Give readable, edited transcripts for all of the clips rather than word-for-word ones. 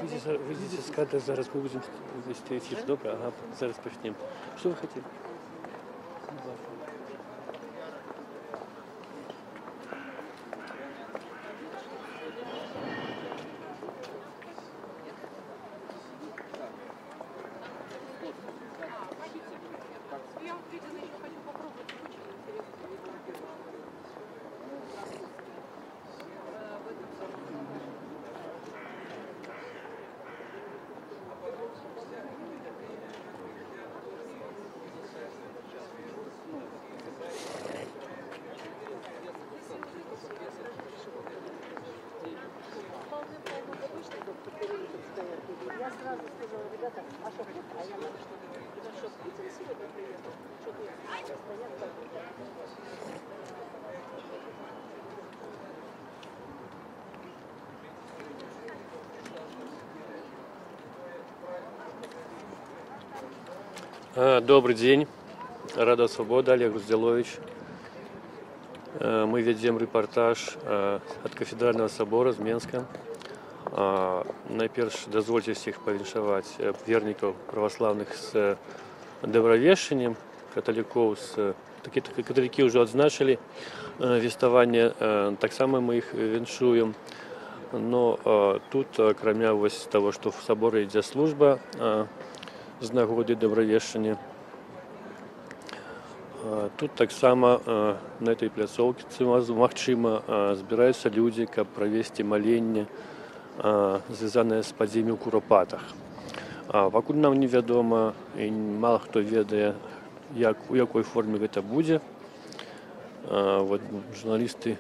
Выйдзіце з кадра, зараз мы будзем весці эфір. Добра? Ага, зараз пачнём. Што вы хацелі? Не бачу. Я вот видела, еще хочу попробовать, очень интересно. В этом самом. Я сразу сказала: ребята, а что, а я говорю, что Путин сегодня приехал, что тут стоят как будто. Добры дзень. Радыё Свабода, Алег Груздзіловіч. Мы вядзём рэпартаж ад кафедральнага сабора з Менска. Найперш, дазвольце ўсіх павіншаваць вернікаў праваслаўных з Дабравешчаннем, каталікоў з такі каталікі ўжо адзначылі веставанне, таксама мы іх віншуем. Но тут, акрамя вось таго, што в саборы ідзе служба з нагоды Дабравешчання, тут таксама на этой пляцоўцы, магчыма, збіраюцца людзі, каб правесці маленне, звязанае з падзеямі ў Курапатах. Пакуль нам невядома і мала хто ведае, як, у якой форме гэта будзе. Вот журналісты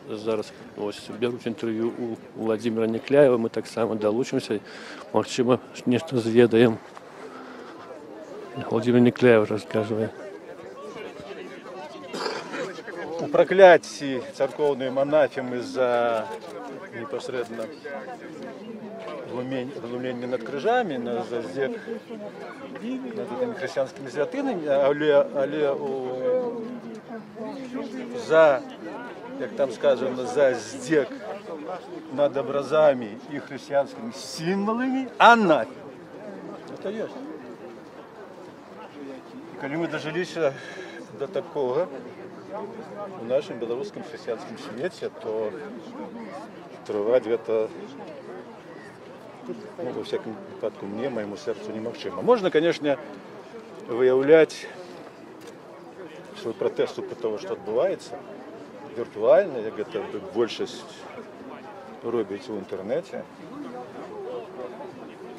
зараз ось бяруць інтэрв'ю у Уладзіміра Някляева, мы таксама далучымся, магчыма, нешта зведаем. Уладзімір Някляеў расказвае. У пракляцці царкоўнай анафемы за непасрэдна глумленне над крыжамі, за здзек над гэтымі хрысціянскімі святынамі, але за, як там сказано, за здзек над абразамі і хрысціянскімі сімваламі анафема. Это ёсць. І калі мы дажыліся да такога у нашым беларускім хрысціянскім свеце, то трываць гэта, ну, ва ўсякім выпадку мне, майму сэрцу немагчыма. Можна, конечно, выяўляць свой пратэст супраць того, што адбываецца, віртуальна, як гэта большасць робіць у інтэрнэце.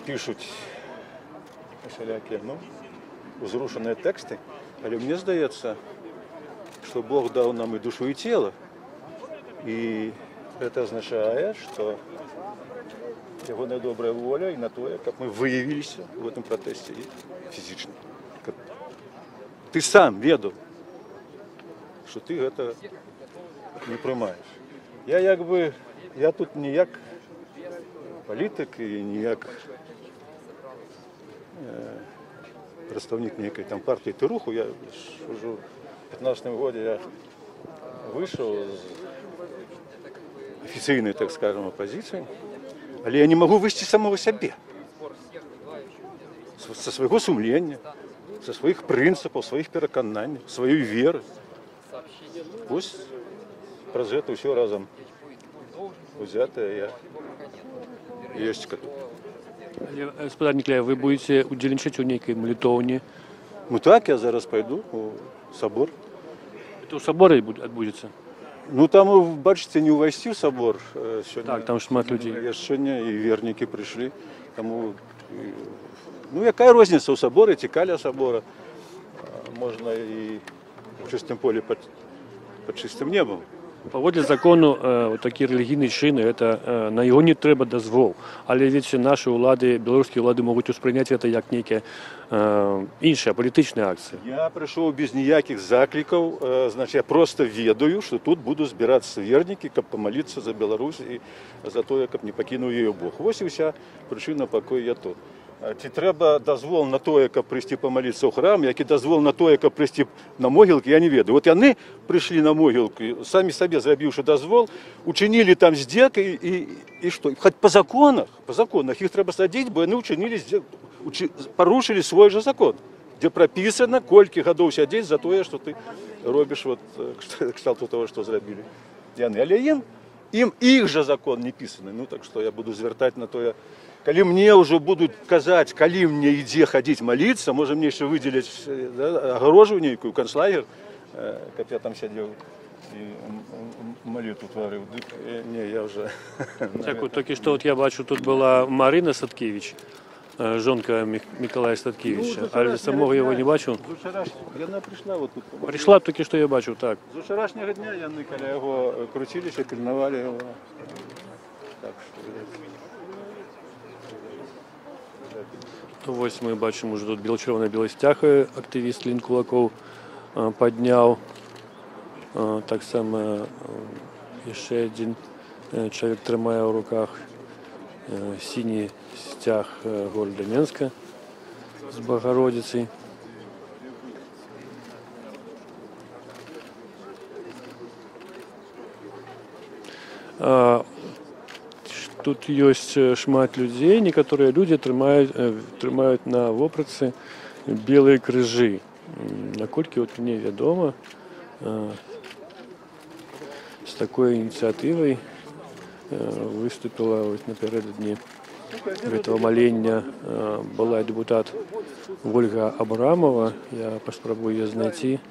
Пішуць усялякія, ну, узрушаныя тэксты, але мне здаецца, што Бог даў нам і душу, і цела. І гэта азначае, што ягоная добрая воля і на тое, каб мы выявіліся ў гэтым пратэсце і фізічна. Каб ты сам ведаў, што ты гэта не прымаеш. Я як бы, я тут не як палітык і не як прадстаўнік нейкай там партыі ці руху. Я ж ужо ў 15 годзе я выйшаў з афіцыйнай, так скажем, апазіцыі, але я не магу выйсці з самого сябе, са свайго сумлення, са сваіх прынцыпаў, сваіх перакананняў, сваёй веры. Вось праз гэта ўсё разам узятае я ёсць католік. Але, спадар Някляеў, вы будзеце удзельнічаць у нейкай малітоўні? Ну так, я зараз пайду у сабор. Это ў саборы адбудзецца? Ну там, вы бачыце, не ўвайсці ў сабор сёння. Так, там шмат людзей. Сёння і вернікі прыйшлі. Таму, ну, якая розніца, ў саборы ці каля сабора? Можна і ў чыстым полі пад чыстым небам. Паводле закону, вот такі рэлігійны чын, это, на яго не трэба дазвол. Але ведь нашы ўлады, беларускія ўлады могуць успрыняць гэта як нейкая іншая палітычная акцыя. Я прыйшоў без ніякіх заклікаў, значит, я просто ведаю, што тут будуць збірацца вернікі, каб памаліцца за Беларусь і за тое, каб не пакінуў яе Бог. Вось і ўся прычына, па якой я тут. Ці трэба дазвол на тое, каб прыйсці памаліцца ў храм, які дазвол на тое, каб прыйсці на могілкі, я не ведаю. Вот яны прыйшлі на могілку, самі сабе зрабіўшы дазвол, учынілі там здзек і што? Хоць па законах іх трэба садзіць, бо яны учынілі здзек, парушылі свой жа закон, дзе прапісана, колькі гадоў сядзець за тое, што ты робіш вот, кшталту того, што зрабілі яны. Але ім іх жа закон не пісаны. Ну так што я буду звяртаць на тое, калі мне ўжо будуць казаць, калі мне і дзе хадзіць маліцца, можа, мне яшчэ выдзеляць да, агароджу нейкую, канцлагер, каб я там сядзеў і малітву тварыў. Дык, не, я ўжо Дзякую. Толькі што вот я бачу, тут была Марына Статкевіч, жонка Мікалая Статкевіча, Ну, але самога яго не бачыў. З учарашняга, яна прыйшла вот тут. Прыйшла толькі што, я бачыў, так. З учарашняга дня яны каля яго круціліся, пільнавалі яго. Так што, відаць, То вось мы бачым ужо тут бел-чырвона-белы сцяг актывіст Лін Кулакоў падняў. Таксама яшчэ адзін чалавек трымае ў руках сіні сцяг горада Менска з Багародзіцай. Тут ёсць шмат людзей, некаторыя людзі трымаюць на вопратцы белыя крыжы. Наколькі от мне вядома, з такой ініцыятывай выступіла вось напярэдадні гэтага малення была дэпутат Вольга Абрамова. Я паспрабую яе знайсці,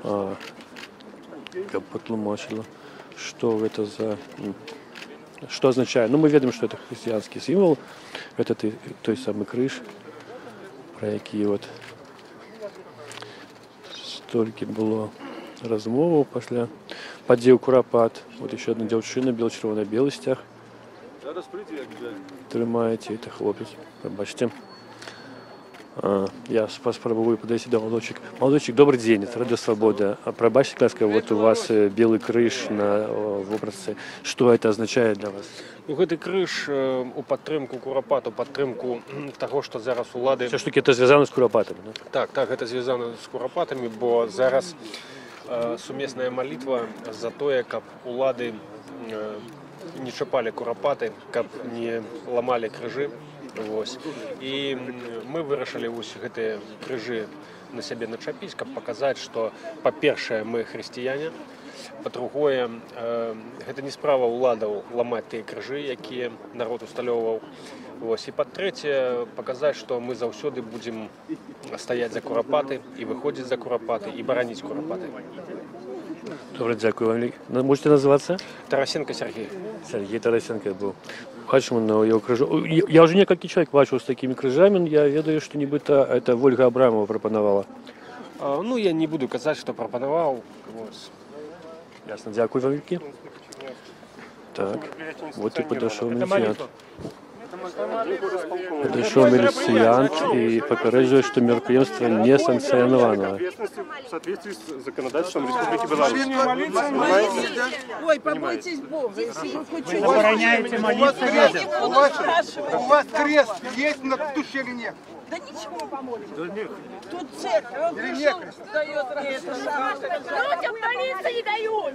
каб патлумачыла, што гэта за што азначае. Ну, мы ведаем, што это хрысціянскі сімвал, гэта той самы крыж, пра які вот столькі было размоваў пасля падзей у Курапат. Вот еще одна дзяўчына, бел-чырвона-белы сцяг Зараз прыйдзе, як взять. трымаеце, это хлопец, прабачце. Я паспрабую падысці да маладочак. Маладочак, добрый дзень, это Радыё Свабода. А прабачце, ласка, вот у вас белы крыж на вопратцы. Что это означает для вас? Ну, гэты крыж у падтрымку Курапат, у падтрымку таго, што зараз улады Все ж таки это звязана з Курапатамі, да? Так, гэта звязана з Курапатамі, бо зараз сумесная малітва за тое, каб улады не чапалі Курапаты, каб не ламалі крыжы. Вось. І мы вырашылі вось гэтыя крыжы на сябе начапіць, каб паказаць, што, па-першае, мы хрысціяне, па-другое, гэта не справа ўладаў ламаць тыя крыжы, якія народ усталёўваў. Вось. І па-трэцяе, паказаць, што мы заўсёды будзем стаяць за Курапаты і выходзіць за Курапаты і бараніць Курапаты. Добра, дзякую вам. Ну, можаце назвацца? Тарасенко Сергей. Сергей Тарасенко быў. Бачым на яго крыжу. Я ўжо некалькі чалавек бачыў з такімі крыжамі, я ведаю, што нібыта это Вольга Абрамова прапанавала. Ну, я не буду казаць, што прапанаваў. Вось. Ясна, дзякуй вам вялікі. Так, вот і падышоў міліцыянт. Падышоў міліцыянт і папярэджвае, што мерапрыемства не санкцыянаванае. В соответствии с законодательством Республики Беларусь. Ой, побойтесь Бога, если вы хоть чуть Забараняеце маліцца людзям. Я не буду спрашивать. У вас крест есть на душе или нет? Да ничего, помолимся. Тут церковь, он пришел, дает это самое. Людям молиться не дают!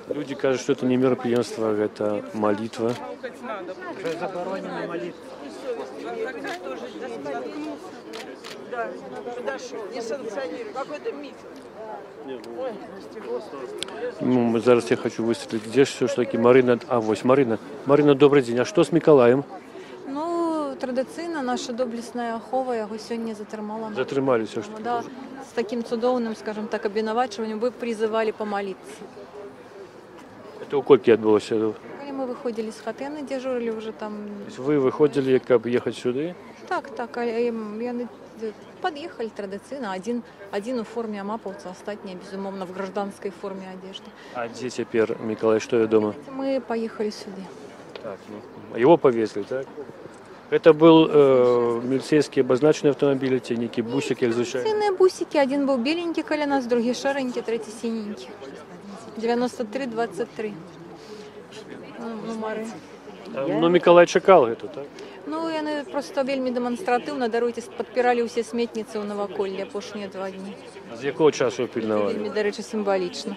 Людзі кажуць, што это не мерапрыемства, гэта малітва. Забаронена маліцца. Тоже да, подошел, не санкционирует. Какой-то митинг. Ой, прости господи. Ну, зараз я хочу высветліць, дзе ж все ж таки Марына. А, вось Марына. Марына, добрый дзень. А што з Мікалаем? Ну, традыцыйна наша доблесная ахова яго сёння затрымала. Затрымалі все ж таки. Да, з такім цудоўным, скажем так, абвінавачваннем: вы призывали помолиться. Это ў колькі адбылося? Калі мы выходзілі з хаты, яны дзяжурылі уже там. То есть вы выходзілі, каб ехаць сюды? Так, але яны пад'ехалі традыцыйна. Адзін у форме амапаўца, астатнія, безумоўна, в гражданской форме одежды. А дзе цяпер Мікалай, што вядома? Мы паехалі сюды. Так, ну, его повезли, так? Это был милицейский обозначенный автомобиль, ці нейкі бусик, як звычайна? Традыцыйныя бусікі: адзін быў беленькі каля нас, другі шэранькі, трэці сіненькі. 93-23 нумары. Ну, Мікалай чакаў гэта, так? Ну, яны проста вельмі дэманстратыўна, даруйце, падпіралі ўсе сметніцы ў наваколлі апошнія 2 дні. А з якога часу пільнавалі? Вельмі, дарэчы, сімвалічна.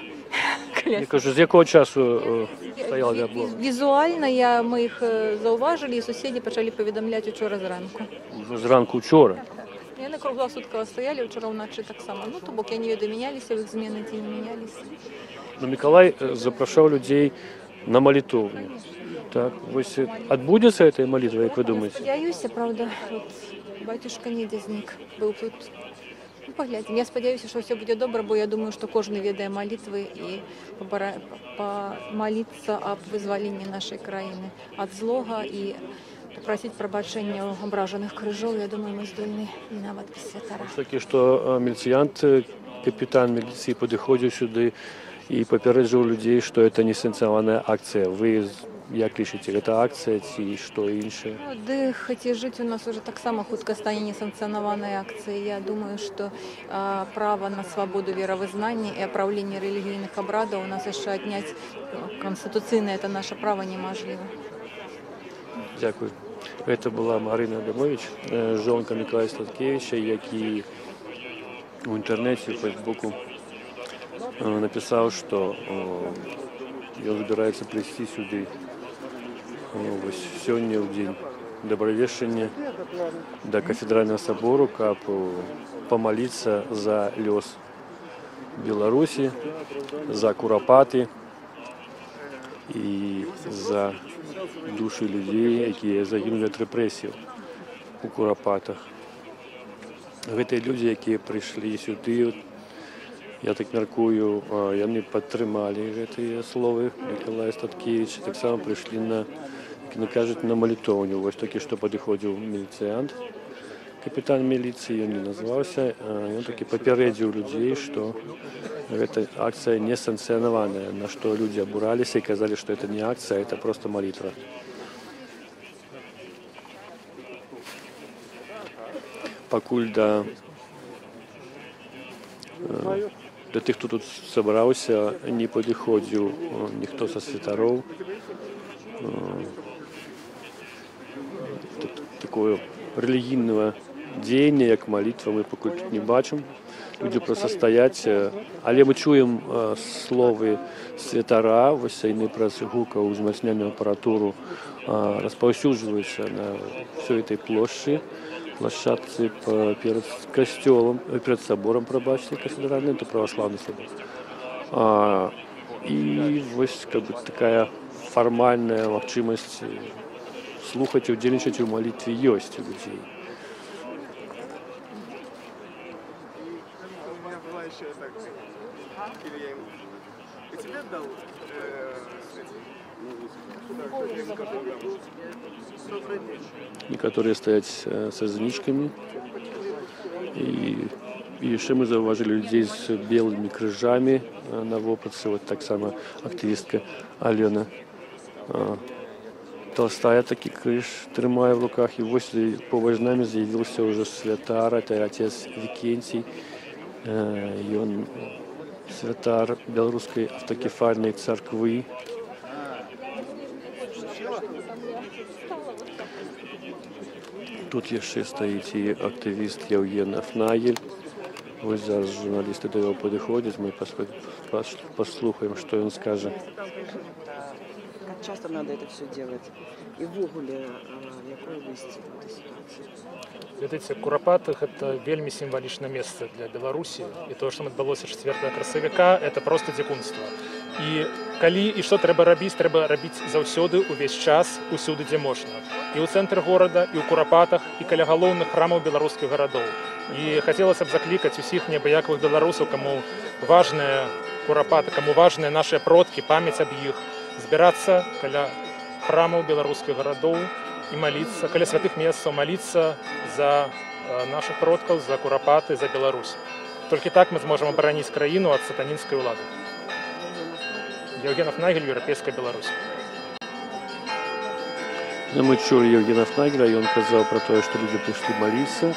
Я кажу, з якога часу стаяла аблога? Візуальна мы іх заўважылі, і суседзі пачалі паведамляць учора зранку. Зранку учора? Так. Яны кругласуткава стаялі, учора ўначы таксама. Ну, то бок, я не ведаю, мяняліся ў іх змены ці не мяняліся. Ну, Мікалай запрашаў людзей на малітоўню. Так, вось адбудзецца гэтая малітва, як вы думаеце? Спадзяюся, праўда, от бацюшка недзе знік, быў тут. Ну, паглядзім. Я спадзяюся, што ўсё будзе добра, бо я думаю, што кожны ведае малітвы і памаліцца аб вызваленні нашай краіны ад злога і папрасіць прабачэння ў абражаных крыжоў, я думаю, мы здольны і нават без святара. Такі, што міліцыянт, капітан міліцыі падыходзіў сюды і папярэджваў людзей, што это несанкцыянаваная акцыя. Вы як лічыце, гэта акцыя ці што іншае? Ну, дыхаць і жыць у нас уже таксама хутка стане несанкцыянаванай акцыяй. Я думаю, што права на свабоду веравызнання і апраўленне рэлігійных абрадаў у нас яшчэ адняць канстытуцыйнае, это наше права немажліва. Дзякуй. Гэта была Марына Адамовіч, жонка Мікалая Статкевіча, які ў інтэрнэце, у Фэйсбуку напісаў, што ён збіраецца прыйсці сюды вось сёння ў дзень Дабравешчання да кафедральнага сабору, каб памаліцца за лёс Беларусі, за Курапаты і за душы людзей, якія загінулі ад рэпрэсій у Курапатах. Гэтыя людзі, якія прыйшлі сюды, я так мяркую, яны падтрымалі гэтыя словы Мікалая Статкевіча, таксама прыйшлі на, як яны кажуць, на малітоўню. Вось толькі што падыходзіў міліцыянт, капітан міліцыі, ён не назваўся, ён такі папярэдзіў людзей, што гэта акцыя не санкцыянаваная, на што людзі абураліся і казалі, што это не акцыя, это просто малітва. Пакуль да тых, хто тут сабраўся, не падыходзіў ніхто са святароў. Такое рэлігійнага дзеяння, як малітва, мы пакуль тут не бачым. Людзі проста стаяць, але мы чуем словы святара, вось яны праз гукаўзмацняльную апаратуру распаўсюджваюцца на ўсёй этой плошчы, площадцы перад касцёлам, перад саборам, прабачце, кафедральным, это праваслаўны сабор. І вось как бы такая фармальная магчымасць слухаць і удзельнічаць у малітве ёсць у людзей. Некаторыя стаяць са знічкамі. І яшчэ мы заўважылі людзей з белымі крыжамі на вопратцы. Вот таксама актывістка Алена Толстая такі крыж трымае в руках. І вось побач з намі з'явіўся ўжо святар, это отец Вікенцій. Ён святар беларускай аўтакефальнай царквы. Тут яшчэ стаіць і актывіст Яўген Афнагель. Вось зараз журналісты да яго падыходзяць, мы паслухаем, што ён скажа. Как часто надо это все делать? И ўвогуле, якое выйсце в этой ситуации? Ведаеце, Курапаты гэта вельмі сімвалічнае месца для Беларусі. І тое, што адбылося 4 красавіка, это просто дзікунства. І калі і што трэба рабіць заўсёды, увесь час, усюды, дзе можна. І ў цэнтры горада, і ў Курапатах, і каля галоўных храмаў беларускіх гарадоў. І хацелася б заклікаць усіх неабыякавых беларусаў, каму важныя Курапаты, каму важныя нашыя продкі, памяць аб іх, збірацца каля храмаў беларускіх гарадоў і маліцца, каля святых месцаў маліцца за нашых продкаў, за Курапаты, за Беларусь. Толькі так мы зможам абараніць краіну ад сатанінскай улады. Яўген Афнагель, Еўрапейская Беларусь. Мы чулі Яўгена Афнагеля, ён казаў пра тое, што людзі прыйшлі маліцца.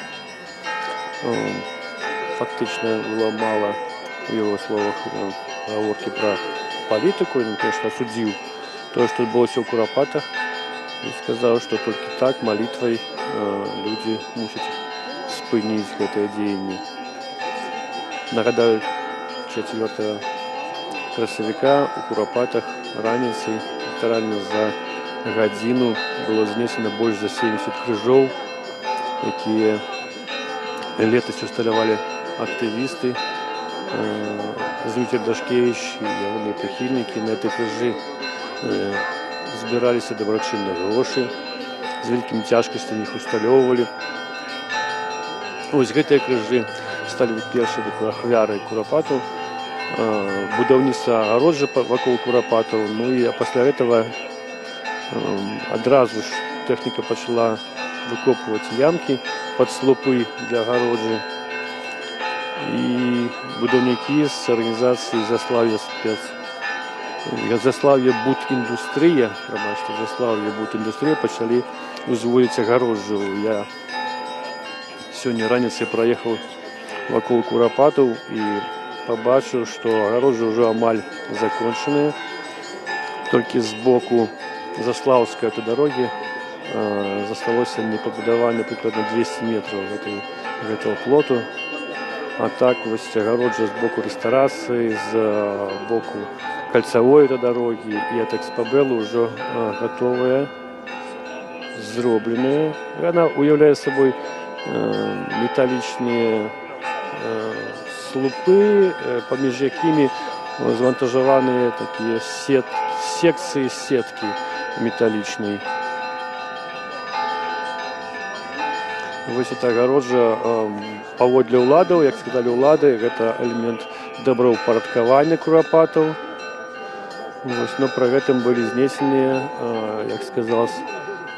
Фактычна было мала у яго словах гаворкі пра палітыку, ён, конечно, асудзіў тое, што адбылося ў Курапатах. І сказаў, што толькі так малітвай людзі мусяць спыніць гэтае дзеянне. Нагадаю, 4 красавіка у Курапатах раніцай літаральна за гадзіну было знесена больш за 70 крыжоў, якія летась усталявалі актывісты. Зміцер Дашкевіч і ягоныя прыхільнікі. На гэтай крыжы збіраліся дабрачынныя грошы, з вялікімі цяжкасцямі іх усталёўвалі. Вось гэтыя крыжы сталі першай такой ахвярай Курапатаў, будаўніцтва агароджы вакол Курапатаў. Ну і пасля гэтага адразу ж тэхніка пачала выкопваць ямкі пад слупы для агароджы. І будаўнікі з арганізацыі Заслаўе спец Заслаўе Будіндустрыя, прабачце, Заслаўе Будіндустрыя пачалі узводзіць агароджу. Я сёння раніцай праехаў вакол Курапатаў і пабачыў, што агароджа ўжо амаль закончаная. Толькі з боку Заслаўскай аўтадарогі засталося непабудавана прыкладна 200 метраў гэтага плоту. А так вось агароджа з боку рэстарацыі, з боку кальцавой аўтадарогі і ад Экспабелу ўжо гатовая, зробленая. Яна уяўляе сабой металічныя слупы, паміж якімі змантажаваныя такія секцыі сеткі металічнай. Вось эта агароджа паводле ўладаў, як сказалі ўлады, гэта элемент добраўпарадкавання Курапатаў. Вось, но пры гэтым былі знесеныя, як сказал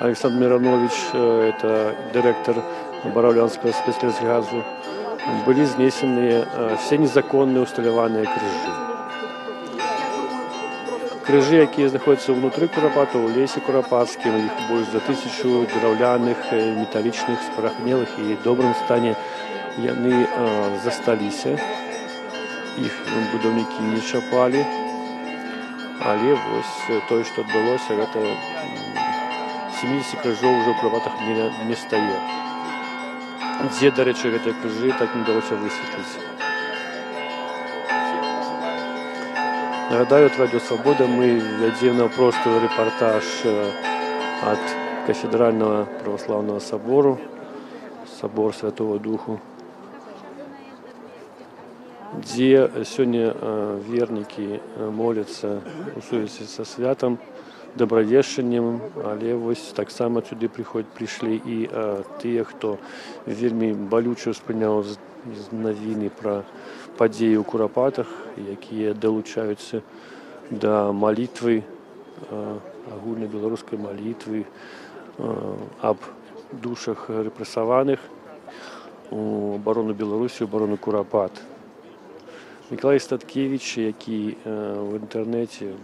Александр Миронович, это дырэктар Бараўлянскага спецлесгазу, былі знесеныя все незаконныя усталяваныя крыжы. Крыжы, якія знаходзяцца ўнутры Курапатаў, у лесе курапацкім, іх больш за 1000 драўляных, металічных, спарахнелых і добрым стане, яны засталіся. Іх будаўнікі не чапалі. Але вось тое, што адбылося, гэта 70 крыжоў ужо ў Курапатах не стае. Дзе, дарэчы, гэтыя крыжы, так не ўдалося высветліць. Нагадаю, ад Радыё Свабода мы вядзем наўпроставы рэпартаж ад кафедральнага праваслаўнага сабору, сабор Святого Духу, дзе сёння вернікі моляцца ў сувязі са святам, дабравешчаннем, але вось таксама сюды прыйшлі і тыя, хто вельмі балюча ўспрыняў навіны пра падзеі ў Курапатах, якія далучаюцца да малітвы, агульнабеларускай малітвы аб душах рэпрэсаваных у абарону Беларусі, у абарону Курапат. Мікалай Статкевіч, які ў інтэрнэце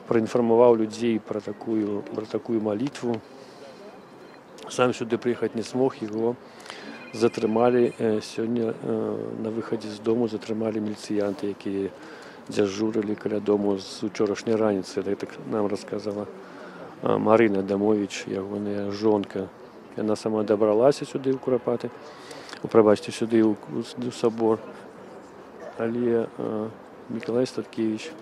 праінфармаваў людзей пра такую малітву, сам сюды прыехаць не смог, яго затрымалі сёння на выхадзе з дому, затрымалі міліцыянты, якія дзяжурылі каля дому з учорашняй раніцы, так нам расказала Марына Адамовіч, ягоная жонка. Яна сама дабралася сюды ў Курапаты, прабачце, сюды ў сабор, але Мікалай Статкевіч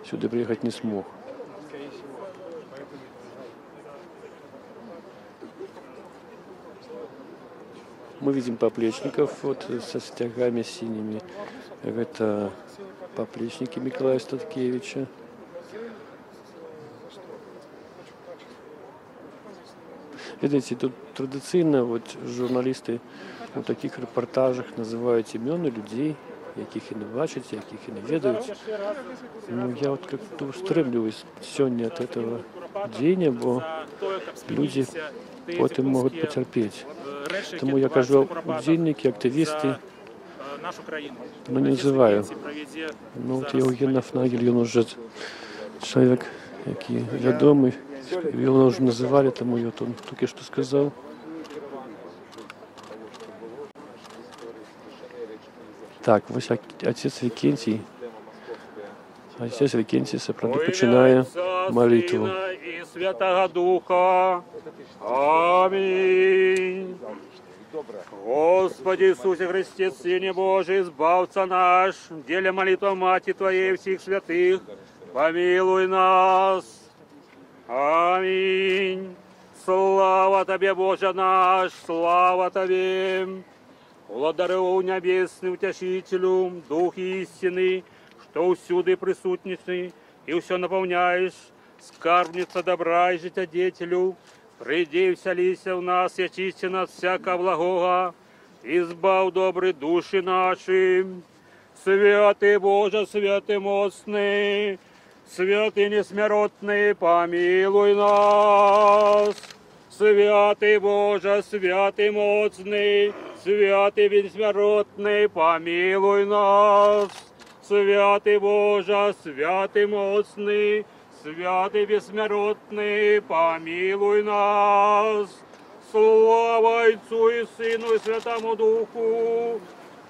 сюды прыехаць не смог. Мы видим поплечников вот, со стягами синими. Это поплечники Миколая Статкевича. Видите, тут традиционно вот, журналисты у таких репортажах называют имена людей, яких і не бачать, яких і не ведаюць. Ну, я вот как-то устремлюсь сегодня от этого дзеяння, бо люди потым могут потерпеть. Тому я кажу, удзельнікі, актывісты, ну, не называю. Ну, вот Евген Афнагель, ён уже чалавек, які вядомы, его уже называли, тому я он только что сказал. Так, вось отец Викентий. Отец Викентий сапраўды пачынае молитву. Святаго Духа. Амінь. Госпадзе Ісусе Хрысце, Сыне Божы, Збаўца наш, дзеля малітваў Маці Тваёй і ўсіх святых, памілуй нас. Амінь. Слава Табе, Божа наш, слава Табе. Уладарю нябесны, Уцешыцелю, Дух истины, што ўсюды прысутнічаеш і ўсё напаўняеш, скарбніца дабра і жыццядзецелю, прыйдзі і ўсяліся ў нас, і ачысці нас всякага благога, і збаў, добры, душы нашы. Святы Божа, святы моцны, святы несмяротны, памілуй нас. Святы Божа, святы моцны, святы бессмяротны, памілуй нас. Святы Божа, святы моцны, святы бессмяротны, памілуй нас. Слава Айцу і Сыну і Святому Духу,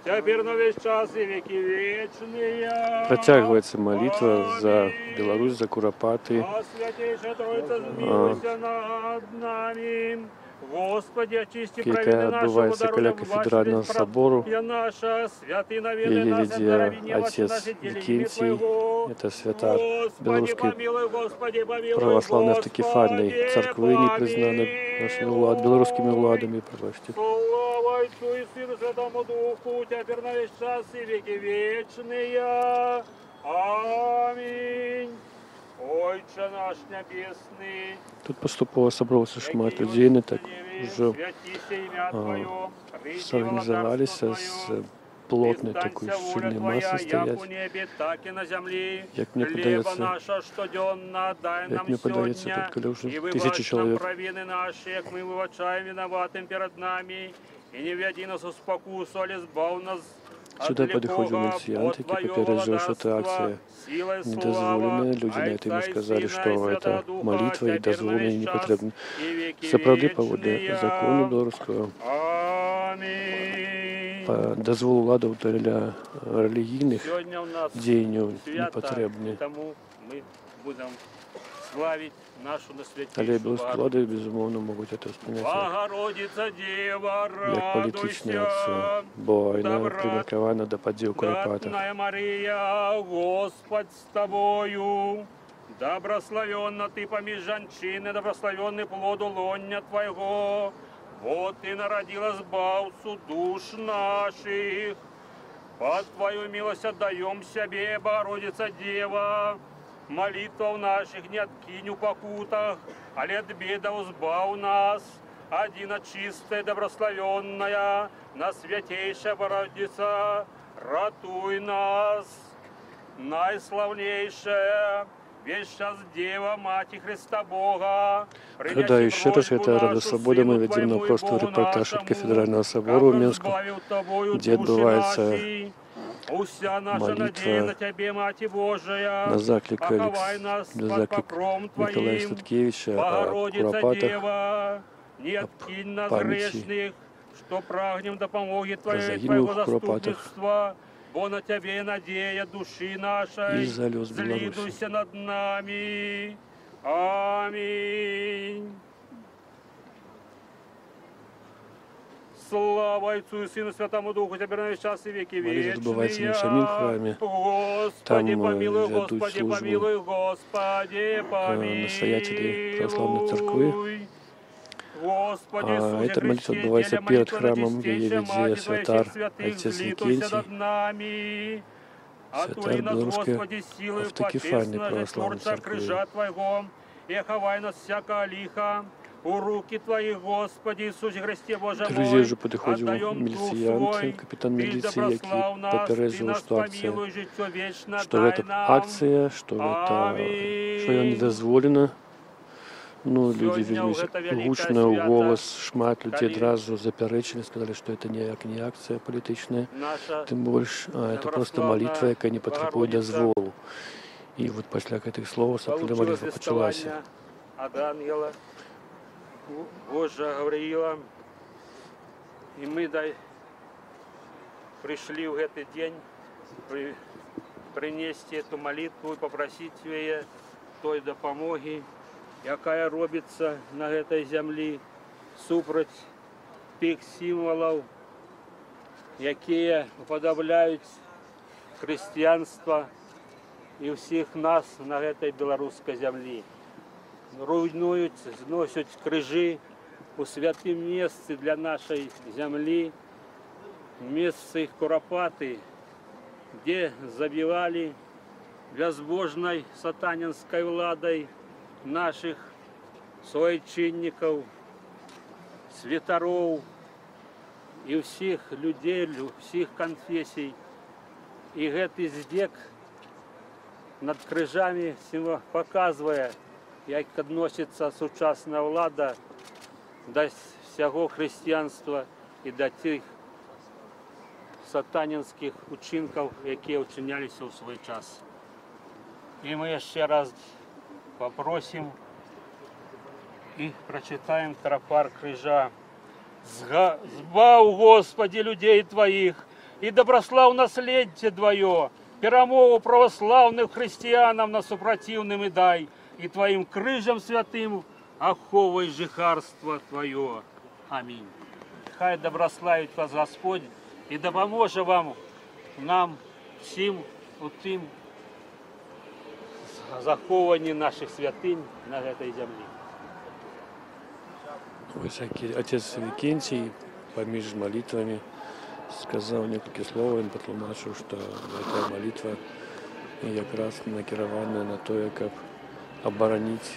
цяпер на ўвесь час і векі вечныя. Працягваецца малітва за Беларусь, за Курапаты. А Святейшая Троица, змилуйся над нами. Госпадзе, ачысці Якая правіны нашы, адбываецца каля удару кафедральнага сабору. наша, святы наведай Яе нас, вядзе отдари немощи отец наши, дели имя Викентий, Твоего. это святар Господи, Беларускай помилуй, Господи, помилуй, праваслаўнай аўтакефальнай Господи, царквы, не прызнанай нашымі беларускімі ўладамі, прабачце. Слава Отцу и Сыну и Святому Духу, теперь на весь час и веки вечные. Аминь. Ойча наш нябесны, Тут паступова сабралася шмат людзей, не так ужо зарганізаваліся, з плотнай такой шчыльнай масы стаяць. Як мне падаецца, як мне падаецца, тут каля ўжо і тысячи выбач нам чалавек. Правіны нашы, як мы выбачаем вінаватым перад намі, і не ўвядзі нас у спакусу, але збаў нас Сюды падыходзіў міліцыянт, які папярэджваў, што гэта акцыя недазволеная. Людзі на это ему сказалі, што это малітва і дазвол не патрэбны. Сапраўды, паводле закону беларускага, па дазвол уладаў для рэлігійных Сёння ў нас дзеянняў не свята, патрэбны. Таму мы будзем славіць нашу Але найсвяцейшую беларускія ўлады, безумоўна, могуць это ўспрыняць Багародзіца Дзева, як палітычную радуйся. акцыю, бо яна прымеркавана да падзей у Курапатах. Благадатная Марыя, Гасподзь з табою. Дабраславённа ты паміж жанчын, дабраславёны плод улоння Твайго. Бо ты нарадзіла Збаўцу душ нашых. Пад Тваю міласць аддаём сябе, Багародзіца Дзева. Малітваў нашых не адкінь у пакутах, але ад бедаў збаў нас. Адзіна чыстая, дабраславённая, найсвяцейшая Багародзіца, ратуй нас. Найслаўнейшая, увесь час Дзева, Маці Хрыста Бога, Нагадаю яшчэ раз, гэта Радыё Свабода, мы вядзем наўпрост рэпартаж ад кафедральнага сабору ў Менску, дзе адбываецца Уся наша надзея малітва на Цябе, Маці Божая, на заклік пахавай нас на пад заклік пакровам Мікалая Тваім. Статкевіча аб Багародзіца Курапатах, Дзева, не аб адкінь нас памяці грэшных, што прагнем дапамогі пра Тваёй, загінулых Твайго у Курапатах заступніцтва, бо на Цябе надзея душы нашай, і за лёс Беларусі. Злітуйся над намі. Амінь. Слава Айцу і Сыну, Святому Духу, цяпер на ўвесь час і векі Малітва адбываецца не ў вечныя. самім храме. Там Госпадзе, памілуй, вядуць Госпадзе, службу памілуй, Госпадзе, настаяцелі праваслаўнай царквы. памілуй. Госпадзе А Ісусе эта малітва Хрысце, адбываецца дзеля перад малітвы храмам, яе найчысцейшай вядзе Маці Тваёй святар усіх святых, айцец злітуйся Вікенцій, над намі. святар Атулі нас, беларускай Госпадзе, сілаю аўтакефальнай пачэснага праваслаўнай Творца царквы. крыжа Твайго, і ахавай нас всякага ліха. У рукі Твае, Госпадзе Ісусе Хрысце, Божа Да людзей мой, ўжо падыходзіў аддаём дух міліцыянт, свой. капітан Ты міліцыі, які дабраслаў нас, Ты папярэджваў, нас што акцыя, памілуй, жыццё вечнае што дай гэта нам. акцыя, што гэта, што яна не Амінь. дазволена. Ну, людзі Сёння вельмі ў гэта вялікае гучна ў свята, голас, шмат людзей калі адразу запярэчылі, сказалі, што это ніяк не акцыя палітычная, наша тым больш, а это просто малітва, дабраслаўная якая не патрабуе Багародзіца дазволу. І вот пасля гэтых слоў сапраўды получила малітва пачалася. звеставанне ад ангела Божага Гаврыіла. І мы прыйшлі ў гэты дзень прынесці эту малітву і папрасіць яе той дапамогі, якая робіцца на гэтай зямлі, супраць тых сімвалаў, якія упадабляюць хрысціянства і ўсіх нас на гэтай беларускай зямлі. Руйнуюць, зносяць крыжы у святым месцы для нашай зямлі, месцы Курапаты, дзе забівалі бязбожнай сатанінскай уладай нашых суайчыннікаў, святароў і ўсіх людзей, усіх канфесій. І гэты здзек над крыжамі паказвае, як адносіцца сучасная ўлада да ўсяго хрысціянства і да тых сатанінскіх учынкаў, якія ўчыняліся ў свой час. І мы яшчэ раз папросім і прачытаем трапар крыжа. Збаў, Госпадзе, людзей Тваіх, і дабраслаў наследдзе Тваё, перамогу праваслаўным хрысціянам над супраціўнымі дай, і Тваім крыжам святым ахоўвай жыхарства Тваё. Амінь. Хай дабраславіць вас Гасподзь і дапаможа вам, нам усім у тым захоўванні нашых святынь на гэтай зямлі. Вось отец Викентий паміж малітвамі сказаў некалькі слоў, ён патлумачыў, што гэтая малітва якраз накіраваная на тое, каб абараніць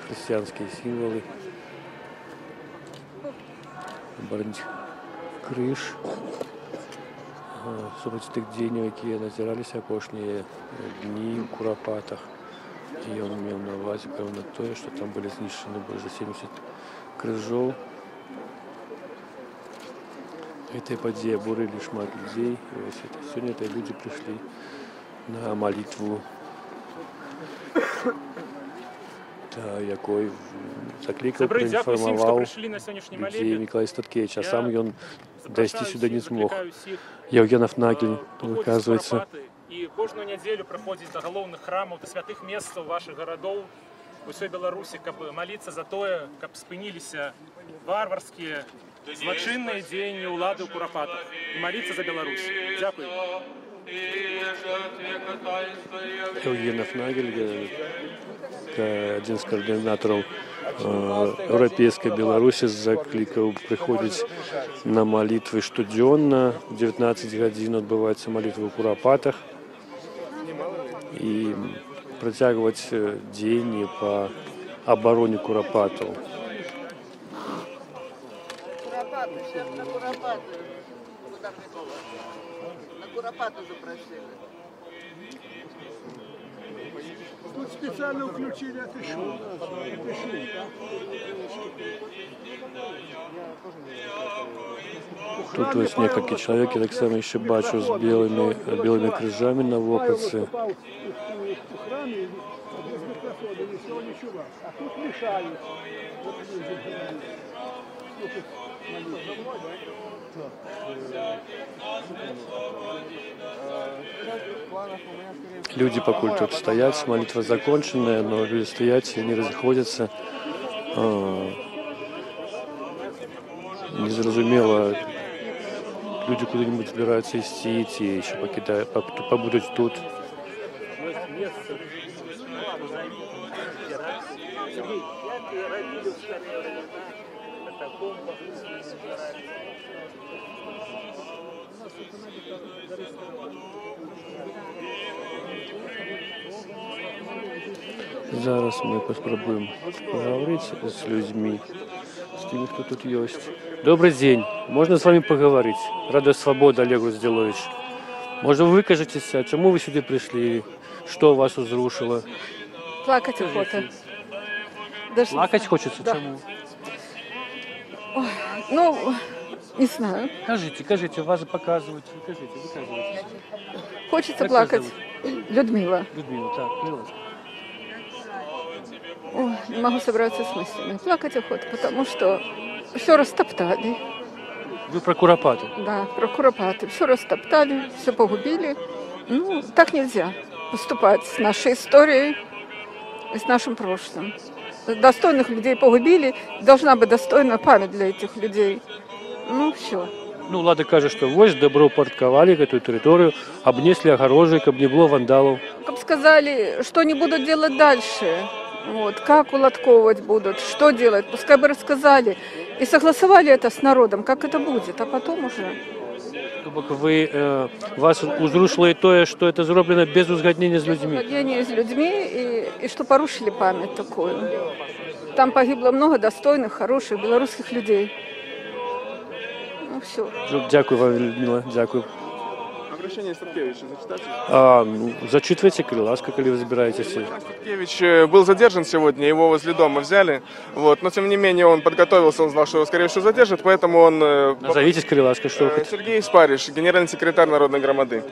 хрысціянскія сімвалы, абараніць крыж супраць тых дзеянняў, якія назіраліся апошнія дні ў Курапатах. І ён меў на ўвазе, пэўна, тое, што там былі знішчаны больш за 70 крыжоў. Гэтыя падзеі абурылі шмат людзей. І вось сёння гэтыя людзі прыйшлі на малітву, та якой заклікаў, Сябры, дзякуй усім, што праінфармаваў прыйшлі на сённяшні людзей малебен. Мікалай Статкевіч, а Я сам ён дайсці запрашаю сюды не ўсіх, змог. заклікаю ўсіх, Яўген Афнагель прыходзіць выказваецца. Курапаты і кожную нядзелю прыходзіць да галоўных храмаў, да святых месцаў вашых гарадоў, усёй Беларусі, каб маліцца за тое, каб спыніліся варварскія злачынныя дзеянні ўлады ў Курапатах, і маліцца за Беларусь. Дзякуй. Яўген Афнагель, адзін з каардынатараў Еўрапейскай Беларусі, заклікаў прыходзіць на малітвы штодзённа. У 19 гадзін адбываецца малітва ў Курапатах. І працягваць дзеянні па абароне Курапатаў. Курапаты, шеф, на Курапаты. Куда прикола? На Курапаты запросили. Тут специально включили, это шум. Это шум, да? Тут вось некалькі чалавек, я таксама яшчэ бачу з белымі крыжамі на вопратцы. Выступал у храме без микрофона, ничего не чувал. А тут мешают. Вот люди говорят. Слушать молитву. Людзі пакуль тут стаяць, малітва закончаная, но людзі стаяць і не разыходзяцца. Незразумела, людзі куды-небудзь збіраюцца ісці, ці яшчэ пабудуць тут. Зараз мы паспрабуем пагаварыць з людзьмі, з тымі, хто тут ёсць. Добры дзень. Можна з вамі пагаварыць? Радыё Свабода, Алег Груздзіловіч. Можа, вы выкажацеся, чаму вы сюды прыйшлі? Што вас узрушыла? Плакать охота. Даже не Плакать знаю. хочется? Да. Чаму? Ой, не знаю. Кажыце, кажыце, вас показывают. Кажыце, выказвайцеся. Хочется Как вас плакать. зовут? Людмила. Людмила, так, Людмила. Ой, не могу собраться с мыслями. Плакать охота, потому что все растоптали. Вы про Куропаты? Да, про Куропаты. Все растоптали, все погубили. Так нельзя поступать с нашей историей и с нашим прошлым. Достойных людей погубили. Должна быть достойная память для этих людей. Ну, все. Ну, улада кажа, што вось добраўпарадкавалі гэтую тэрыторыю, абнеслі агароджай, каб не было вандалаў. Как сказали, что они будут делать дальше. Вот, как уладковывать будут, что делать, пускай бы рассказали. И согласовали это с народом, как это будет, а потом уже. То бок вас узрушыла і тое, што это зроблена без узгаднення з людзьмі. Узгаднення с людьми и что порушили память такую. Там погибло много достойных, хороших белорусских людей. Ну, все. Дзякую вам, Людмила, дзякую. Обращение Статкевича зачитать? А, ну, зачытвайце, калі ласка, калі вы збіраецеся. Статкевич был задержан сегодня, его возле дома взяли. Вот, но тем не менее он подготовился, он знал, что его, скорее всего, задержат, поэтому он Назовитесь, калі ласка, что вы хотите. Сергей Спариш, генеральный секретарь Народной громады.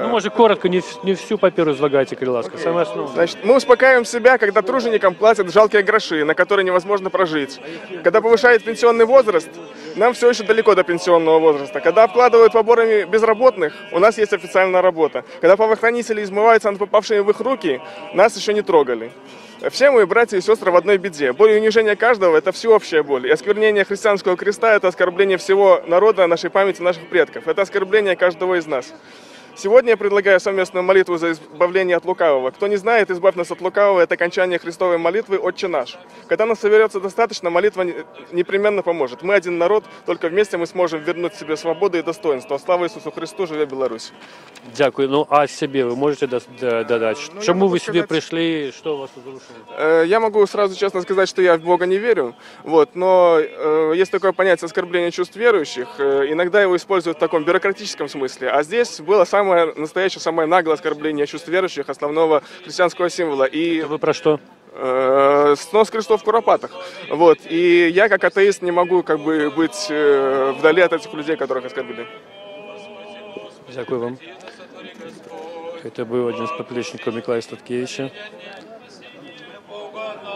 Ну, можа, коратка, не всю паперу излагайте, калі ласка, самое основное. Значит, мы успокаиваем себя, когда труженикам платят жалкие гроши, на которые невозможно прожить. Когда повышают пенсионный возраст, нам все еще далеко до пенсионного возраста. Когда обкладывают поборами безработных, у нас есть официальная работа. Когда правоохранители измываются над попавшими в их руки, нас еще не трогали. Все мы, братья и сестры, в одной беде. Боль и унижение каждого – это всеобщая боль. И осквернение христианского креста – это оскорбление всего народа, нашей памяти, наших предков. Это оскорбление каждого из нас. Сегодня я предлагаю совместную молитву за избавление от лукавого. Кто не знает, избавь нас от лукавого – это окончание Христовой молитвы «Отче наш». Когда нас соберется достаточно, молитва непременно поможет. Мы один народ, только вместе мы сможем вернуть себе свободу и достоинство. Слава Иисусу Христу, жыве Беларусь! Дзякую. Ну, а сябе вы можаце дадаць? Ну, я Чаму могу вы сюды сказать- прыйшлі, што вас узрушыла? Я могу сразу честно сказать, что я в Бога не верю, вот, но есть такое понятие оскорбления чувств верующих. Иногда его используют в таком бюрократическом смысле, а здесь было самое настоящее, самое наглое оскорбление чувств верующих, основного христианского символа. И Это вы про что? Снос крестов в Куропатах. Вот. И я, как атеист, не могу как бы быть вдали от этих людей, которых оскорбили. Дзякую вам. Это был один из поплечников Миколая Статкевича.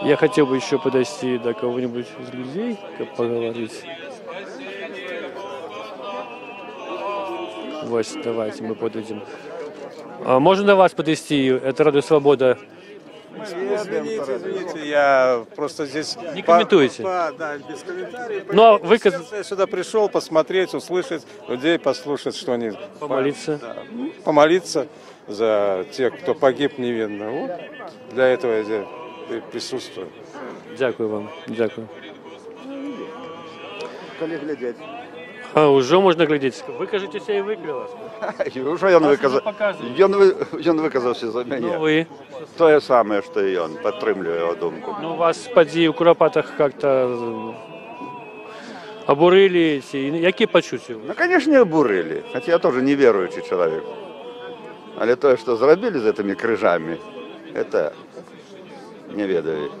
Я хотел бы еще подойти до кого-нибудь из людей, как поговорить. Вот, давайте мы подойдем. А можно до вас подойти? Это Радио Свобода. Извините, извините, я просто здесь Не комментуете? Да, без комментариев. Ну, а вы Я сюда пришел посмотреть, услышать людей, послушать, что они Помолиться? Да, ну, помолиться за тех, кто погиб невинно. Вот для этого я здесь и присутствую. Дзякую вам. Дзякую. Калі глядзець. А, ўжо можна глядзець. Выкажыцеся і вы, калі ласка. І ўжо ён Вас выказаў, ужо паказваюць. ён выказаўся за мяне. Ну, вы? Тое самае, што і ён, падтрымліваю яго думку. Ну, вас падзеі ў Курапатах как-то абурылі ці якія пачуцці? Ну, конечно, абурылі, хотя я тоже неверующий человек. Але тое, што зрабілі з гэтымі крыжамі, это не ведаю.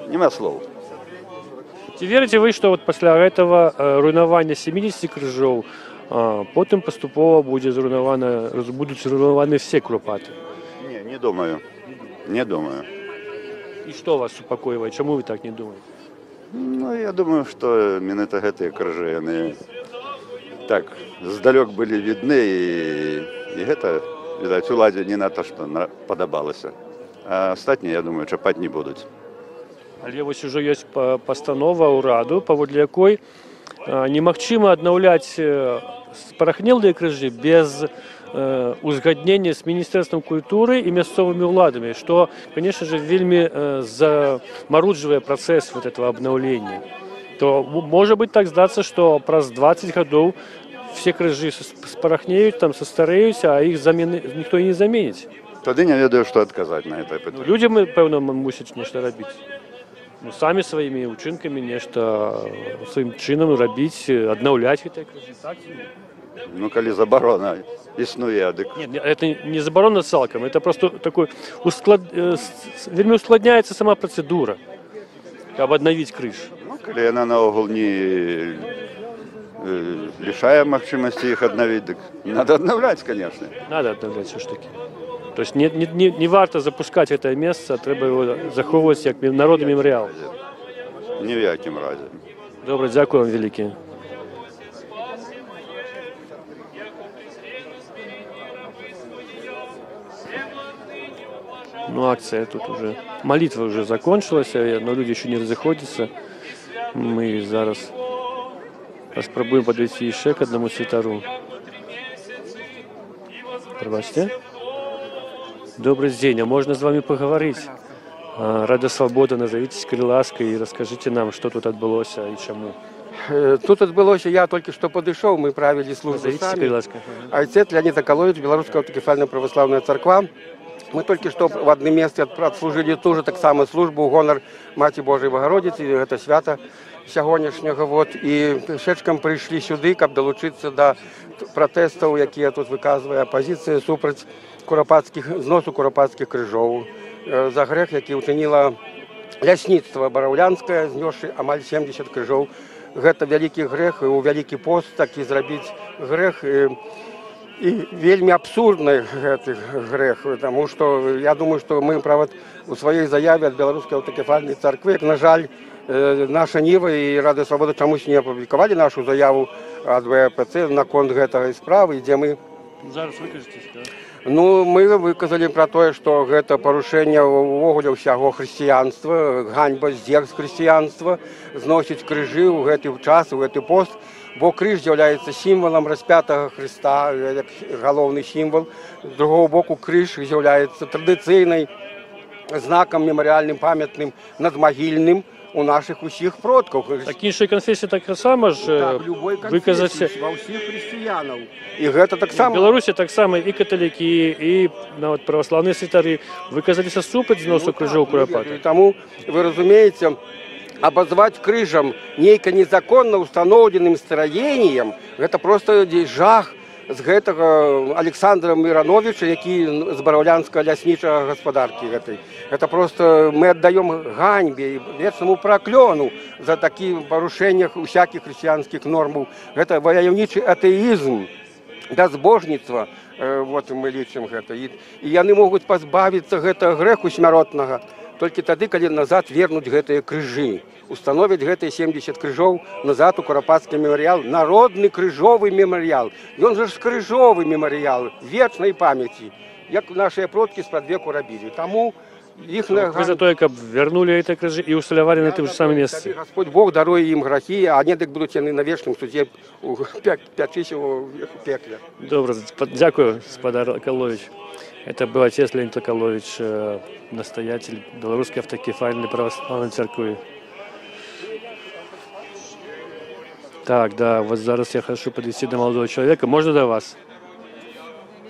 Няма слоў. Ці верыце вы, што вот пасля гэтага руйнавання 70 крыжоў потым паступова будзе зруйнавана, будуць зруйнаваны все Курапаты? Не, не думаю. Не думаю. І што вас супакойвае? Чаму вы так не думаеце? Ну, я думаю, што менавіта гэтыя крыжы, яны так здалёк былі відны, і гэта, відаць, уладзе не надта што падабалася. А астатнія, я думаю, чапаць не будуць. Але вось ужо ёсць пастанова ўраду, паводле якой немагчыма аднаўляць спарахнелыя крыжы без узгаднення з міністэрствам культуры і мясцовымі ўладамі, што, конечно же, вельмі замаруджвае працэс вот этого абнаўлення. То можа быць так здацца, што праз 20 гадоў все крыжы спарахнеюць, там састарэюць, а іх замены ніхто і не заменіць. Тады не ведаю, што адказаць на это Ну, пытанне. людзям, пэўна, мусяць нешта рабіць. Ну, самі сваімі ўчынкамі нешта сваім чынам рабіць, аднаўляць гэтыя крыжы, так ці не? Ну, калі забарона існуе, дык Нет, это не забарона цалкам, это просто такой вельмі ускладняецца сама працэдура, каб аднавіць крыж. Ну, калі яна наогул не лішае магчымасці іх аднавіць, дык надо аднаўляць, конечно. Надо аднаўляць все ж таки. То есть не варта запускаць гэтае месца, трэба его захоўваць як народны мемарыял. Ні в якім разе. Добра, дзякую вам вялікі. Ну, акция тут уже, молитва уже закончилась, но люди еще не разыходзяцца. Мы зараз паспрабуем падысці яшчэ к аднаму святару. Прабачце. Добры дзень, а можна з вамі пагаварыць? Радыё Свабода, назавіцеся, калі ласка, і раскажыце нам, што тут адбылося і чаму. Тут адбылося, я толькі што падышоў, мы правілі службу Назавіцеся, самі. калі ласка. Айцец Леанід Акаловіч, Беларуская аўтакефальная праваслаўная царква. Мы толькі што в адным месцы адслужылі тоже таксама службу ў гонар Маці Божай Багародзіцы, гэта свята сягонняшняга. Вот, і пешачкам прыйшлі сюды, каб далучыцца да пратэстаў, якія тут выказвае апазіцыя супраць зносу курапацкіх крыжоў, за грэх, які ўчыніла лясніцтва бараўлянскае, знёсшы амаль 70 крыжоў. Гэта вялікі грэх, і ў вялікі пост такі зрабіць грэх. І вельмі абсурдны гэты грэх, таму што я думаю, што мы, правда, у сваёй заяве ад Беларускай аўтакефальнай царквы, як, на жаль, Наша Ніва і Радыё Свабода чамусь не апублікавалі нашу заяву ад БАПЦ наконт гэтай справы, дзе мы Зараз выкажацеся, да? Ну, мы выказалі пра тое, што гэта парушэнне ўвогуле ўсяго хрысціянства, ганьба, здзек з хрысціянства, зносіць крыжы ў гэты час, у гэты пост, бо крыж з'яўляецца сімвалам распятага Хрыста, як галоўны сімвал. З другого боку, крыж з'яўляецца традыцыйнай знакам мемарыяльным, памятным, надмагільным у нашых усіх продкаў. Так іншыя канфесіі таксама ж Так, любой выказаць. канфесіі, ва ўсіх хрысціянаў. І гэта таксама. У Беларусі таксама і каталікі, і нават праваслаўныя святары выказаліся супраць зносу крыжоў І Курапатах. таму, вы разумееце, абазваць крыжам нейка незаконна установленым строением, гэта просто жах з гэтага Александра Мірановича, які з бараўлянскага ляснічага гаспадаркі гэтай. Это просто мы аддаём ганьбе і вечнаму праклёну за такі парушэннях усякіх хрысціянскіх нормаў. Гэта ваяўнічы атэізм, бязбожніцтва, вот мы лічым гэта. І яны могуць пазбавіцца гэтага грэху смяротнага толькі тады, калі назад вернуць гэтыя крыжы, установяць гэтыя 70 крыжоў назад у Курапацкі мемарыял, народны крыжовы мемарыял. Ён жа ж крыжовы мемарыял вечнай памяці, як нашыя продкі спрадвеку рабілі. Таму іх на Вы за тое, каб вярнулі гэтыя крыжы і усталявалі на тым же самым месцы. Господь Бог даруе ім грахі, а не дык будуць яны на вечным судзе у пячыся ў пекле. Добра, дзякую, спадар Акаловіч. Это был отец Леонид Акалович, настоятель Белорусской автокефальной православной церкви. Так, да, вот зараз я хочу подойти до молодого человека. Можно до вас?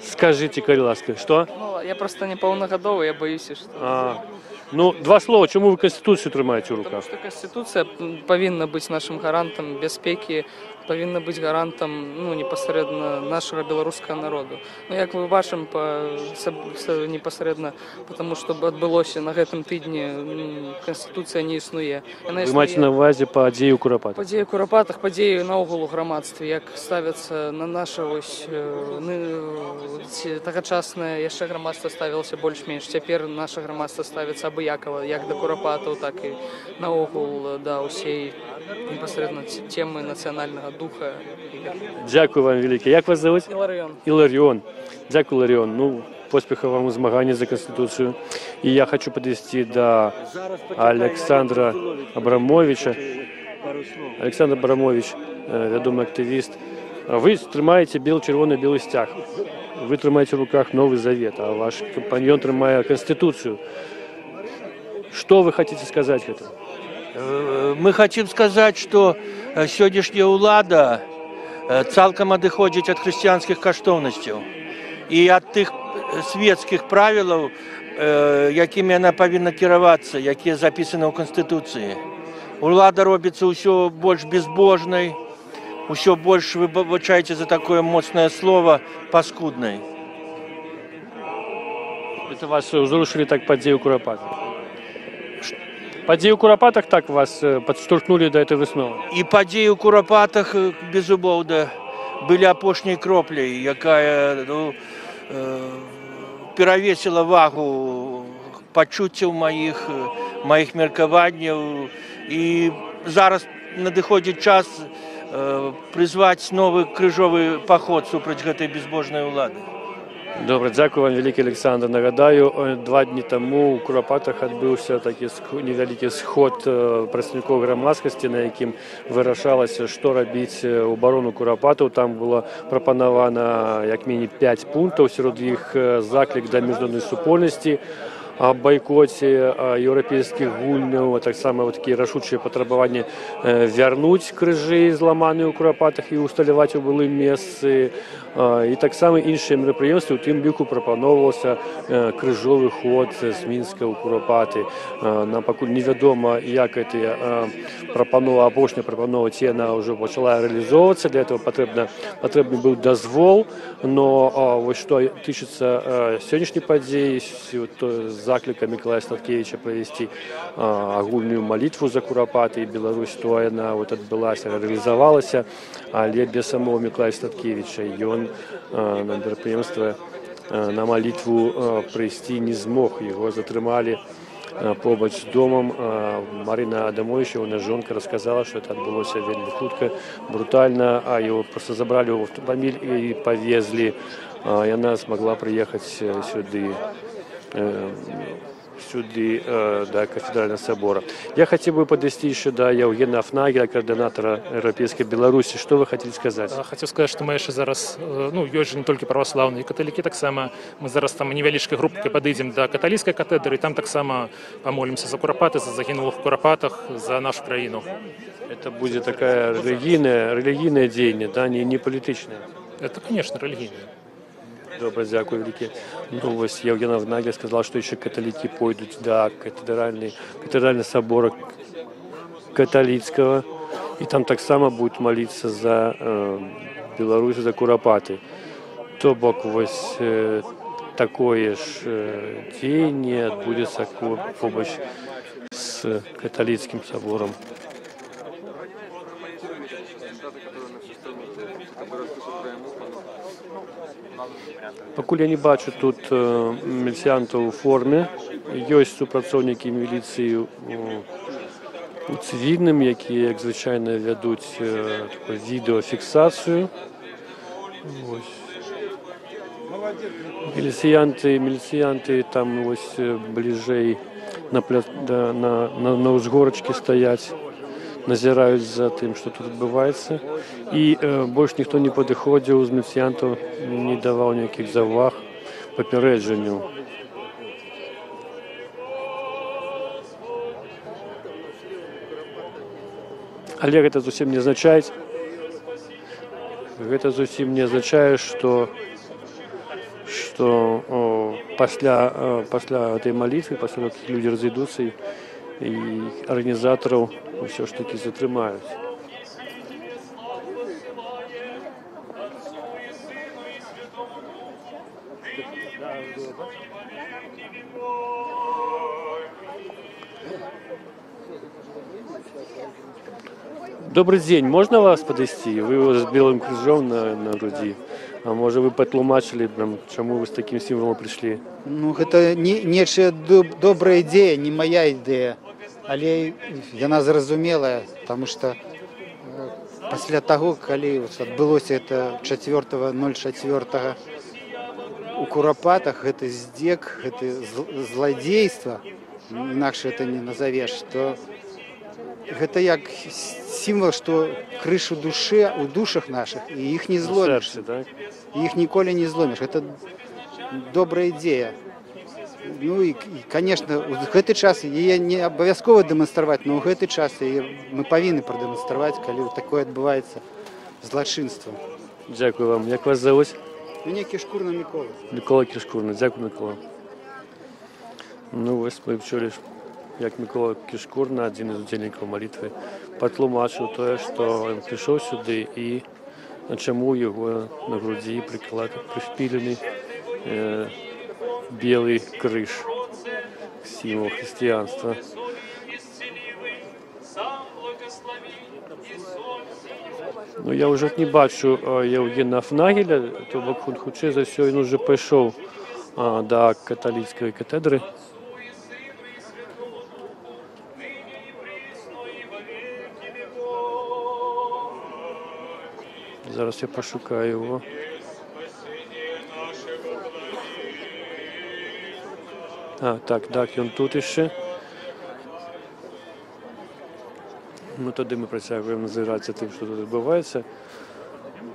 Скажите, калі ласка, что? Ну, я просто не паўнагадовы, я боюсь, что. А, ну, два слова. Чаму вы Канстытуцыю трымаеце ў Потому руках? что Конституция павінна быць нашым гарантам бяспекі, павінна быць гарантам, ну, непасрэдна нашага беларускага народу. Ну, як мы бачым непасрэдна, потому что адбылося на гэтым тыдні, Канстытуцыя не існуе. Яна Вы маеце на ўвазе падзеі ў Курапатах? Падзеі ў Курапатах, падзеі наогул у грамадстве, як ставяцца на наша вось тагачаснае яшчэ грамадства ставілася больш-менш. Цяпер наша грамадства ставіцца абыякава як да Курапатаў, так і наогул да ўсей непасрэдна тэмы нацыянальнага духа. Дзякуй вам вялікі. Як вас завуць? Іларыён. Іларыён. Дзякуй, Іларыён. Ну, поспехаў вам у змаганні за Канстытуцыю. І я хачу падысці да Аляксандра Абрамовіча. Аляксандр Абрамовіч, вядомы актывіст. Вы трымаеце бел-чырвона-белы сцяг. Вы трымаеце ў руках Новы Завет, а ваш кампаньён трымае Канстытуцыю. Что вы хотите сказать этому? Мы хотим сказать, что сённяшняя ўлада цалкам адыходзіць ад хрысціянскіх каштоўнасцяў і ад тых светскіх правілаў, якімі яна павінна кіравацца, якія запісаны ў Канстытуцыі. Улада робіцца ўсё больш безбожнай, ўсё больш, вы выбачайце за такое моцнае слово, паскуднай. Это вас узрушылі так падзеі ў Курапатах? Падзеі ў Курапатах так вас падштурхнулі да этой высновы? І падзеі ў Курапатах, безумоўна, былі апошняй кропляй, якая, ну, перавесіла вагу пачуццяў маіх, маіх меркаванняў. І зараз надыходзіць час прызваць новы крыжовы паход супраць гэтай безбожнай улады. Добра, дзякую вам вялікі, Аляксандр. Нагадаю, 2 дні таму ў Курапатах адбыўся такі невялікі сход прадстаўнікоў грамадскасці, на якім вырашалася, што рабіць у абарону Курапатаў. Там было прапанавана як мінімум 5 пунктаў, сярод іх заклік да міжнароднай супольнасці аб байкоце еўрапейскіх гульняў, а таксама вот такія рашучыя патрабаванні вярнуць крыжы, зламаныя ў Курапатах, і усталяваць у былым месцы, і таксама іншыя мерапрыемствы, у тым ліку прапаноўваўся крыжовы ход з Мінска ў Курапаты. Нам пакуль невядома, як гэтая прапанова, апошняя прапанова, ці яна ўжо пачала рэалізоўвацца. Для этого патрэбны быў дазвол, но вось што тычыцца сённяшняй падзеі, то закліка Мікалая Статкевіча правесці агульную малітву за Курапаты і Беларусь, то яна вот адбылася, рэалізавалася, але без самого Мікалая Статкевіча. Ён на мерапрыемства, на малітву прыйсці не змог, яго затрымалі побач з домам. Марына Адамовіч, ягоная жонка, расказала, што это адбылося вельмі хутка, брутальна, а его просто забралі ў аўтамабіль і павезлі. Яна змагла прыехаць сюды да кафедральнага сабора. Я хацеў бы падысці яшчэ да Яўгена Афнагеля, каардынатара Еўрапейскай Беларусі. Што вы хацелі сказаць? Хацеў сказаць, што мы яшчэ зараз, ну, ёсць жа не толькі праваслаўныя, і каталікі таксама. Мы зараз там невялічкай групкай падыдзем да каталіцкай катэдры, і там таксама памолімся за Курапаты, за загінулых у Курапатах, за нашу краіну. Это будзе такая рэлігійная дзеянне, да, не палітычная? Это, конечно, рэлігійная. Добра, дзякуй вялікі. Ну, вось Яўген Афнагель сказал, што яшчэ каталікі пойдуць да катэдральны сабора каталіцкага, і там таксама будуць маліцца за Беларусь, за Курапаты. То бок вось такое ж дзеянне адбудзецца побач з каталіцкім саборам. Пакуль я не бачу тут міліцыянтаў у форме. Ёсць супрацоўнікі міліцыі у цывільным, якія, як звычайна, вядуць такую відэафіксацыю. Вось. Міліцыянты там вось бліжэй на, пля... да, на ўзгорачцы стаяць, назіраюць за тым, што тут адбываецца. І больш ніхто не падыходзіў з міліцыянтаў, не даваў ніякіх заўваг, папярэджанняў. Але гэта зусім не азначае, што пасля этой малітвы, пасля як людзі разыдуцца, і арганізатараў ўсё ж такі затрымаюць. Добры дзень, можна вас падысці? Вы з белым крыжом на грудзі. А можа, вы патлумачылі б нам, чаму вы з такім сімвалам прыйшлі? Ну, гэта не, нечая добрая ідэя, не моя ідэя, але яна зразумелая, таму што пасля таго, калі вот адбылося это 4.04 у Курапатах, гэты здзек, гэты зладзейства, інакш это не назавеш, то гэта як сімвал, што крыж у душе, у душах нашых, і іх не У зломіш. сэрцы, так? І іх ніколі не зломіш. Гэта добрая ідэя. Ну і, конечно, у гэты час яе не абавязкова дэманстраваць, но ў гэты час яе мы павінны прадэманстраваць, калі такое адбываецца злачынства. Дзякую вам. Як вас завуць? Мяне Кішкурна Мікола. Мікола Кішкурна. Дзякуй, Мікола. Ну вось мы чулі, як Мікола Кішкурна, адзін з удзельнікаў малітвы, патлумачыў тое, што ён прыйшоў сюды і чаму яго на грудзі прышпілены белы крыж, сімвал хрысціянства. Ну, я ўжо не бачу Яўгена Афнагеля, то бок хутчэй за ўсё ён уже пайшоў да каталіцкай катэдры. Зараз я пашукаю его. А, так, так, ён тут яшчэ. Ну, тады мы працягваем назіраць за тым, што тут адбываецца.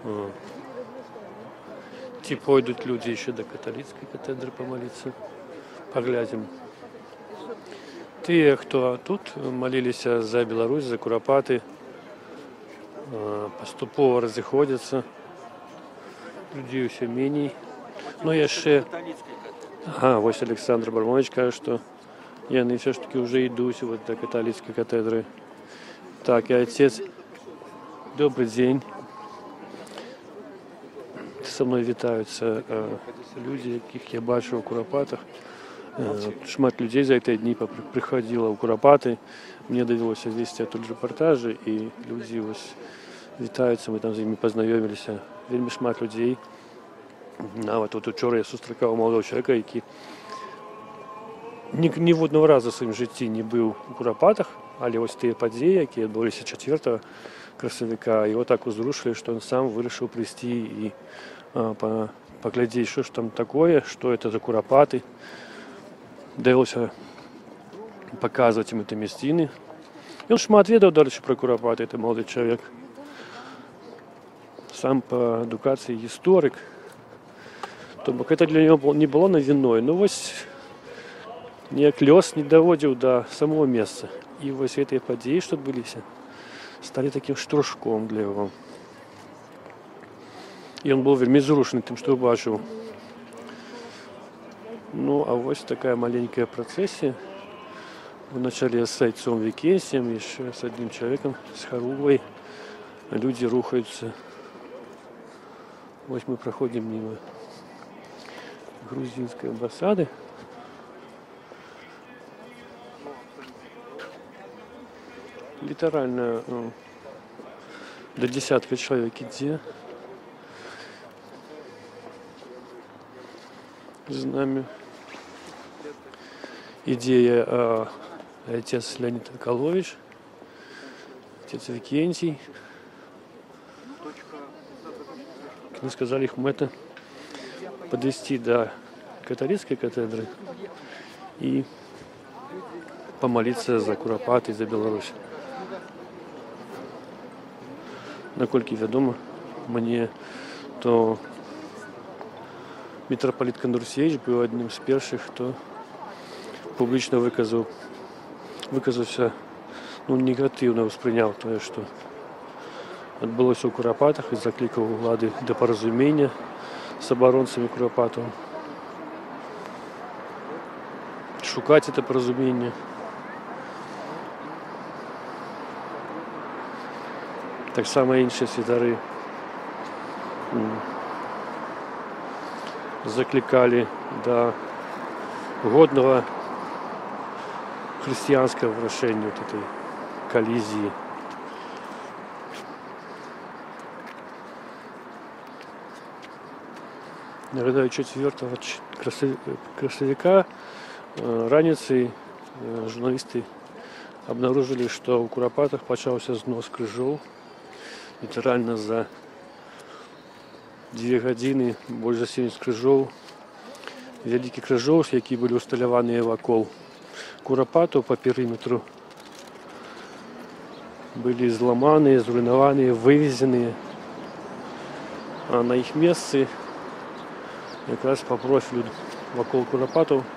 О. Ці пойдуць людзі яшчэ да каталіцкай катэдры памаліцца. Паглядзім. Тыя, хто тут маліліся за Беларусь, за Курапаты, паступова разыходзяцца. Людзей усё меней. Ну, яшчэ... Ага, вось Аляксандр Абрамовіч кажа, што яны ўсё ж такі ўжо ідуць вот да каталіцкай катэдры. Так, і айцец. Добры дзень. Са мной вітаюцца людзі, якіх я бачыў у Курапатах. Шмат людзей за гэтыя дні прыходзіла ў Курапаты. Мне давялося весці адтуль рэпартажы, і людзі вось вітаюцца, мы там з імі пазнаёміліся. Вельмі шмат людзей. Нават от учора я сустракаў маладога чалавека, які ніводнага разу ў сваім жыцці не быў у Курапатах, але вось тыя падзеі, якія адбыліся 4 красавіка, яго так узрушылі, што ён сам вырашыў прыйсці і паглядзець, што ж там такое, што это за Курапаты. Давялося паказваць ім гэтыя мясціны. Ён шмат ведаў, дарэчы, пра Курапаты, гэты малады чалавек. Сам па адукацыі гісторык. То бок гэта для яго не было навіной. Ну вось неяк лёс не даводзіў да самого месца. І вось гэтыя падзеі, што адбыліся, сталі такім штуршком для яго. І ён быў вельмі зрушаны тым, што ўбачыў. Ну, а вось такая маленькая працэсія в начале с айцом Викентием, еще с одним человеком, с хоругвой. Люди рухаются. Вось мы проходим мимо грузинской амбасады. Літаральна, ну, до десятка человек ідзе з намі. Ідзе отец Леонид Акалович, отец Викентий. Как мы сказали, их мэта подвести до католической катедры и помолиться за Куропаты и за Беларусь. Наколькі вядома мне, то мітрапаліт Кандрусевіч быў адным з першых, хто публічна выказаўся, ну, негатыўна ўспрыняў тое, што адбылося ў Курапатах, і заклікаў улады да паразумення з абаронцамі Курапатаў. Шукаць это паразуменне. Таксама іншыя святары заклікалі да годнага хрысціянскага вырашэння вот этой калізіі. Нагадаю, 4 красавіка раніцай журналісты обнаружили, што ў Курапатах пачаўся знос крыжоў. Літаральна за 2 гадзіны больш за 70 крыжоў, вялікіх крыжоў, якія былі ўсталяваныя вакол Курапатаў па перыметру, былі зламаныя, зруйнаваныя, вывезеныя. А на іх месцы якраз па профілю вакол Курапатаў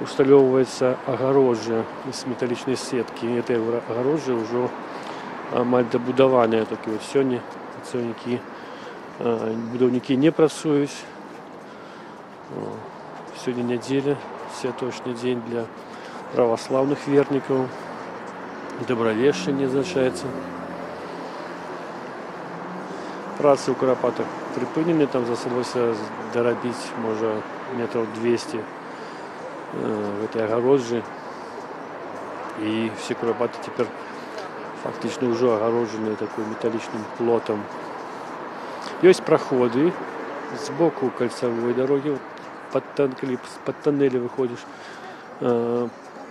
усталёўваецца агароджа з металічнай сеткі. І гэтая агароджа ўжо амаль дабудаваная. Толькі вот сёння працаўнікі, будаўнікі не працуюць. Сёння нядзеля, святочны дзень для праваслаўных вернікаў. Дабравешчанне адзначаецца. Працы ў Курапатах прыпынены, там засталося дарабіць, можа, метраў 200 гэтай агароджы. І все Курапаты цяпер фактычна ўжо агароджаны такой металічным плотам. Ёсць праходы з боку кальцавой дарогі, калі пад тоннелі выходзіш,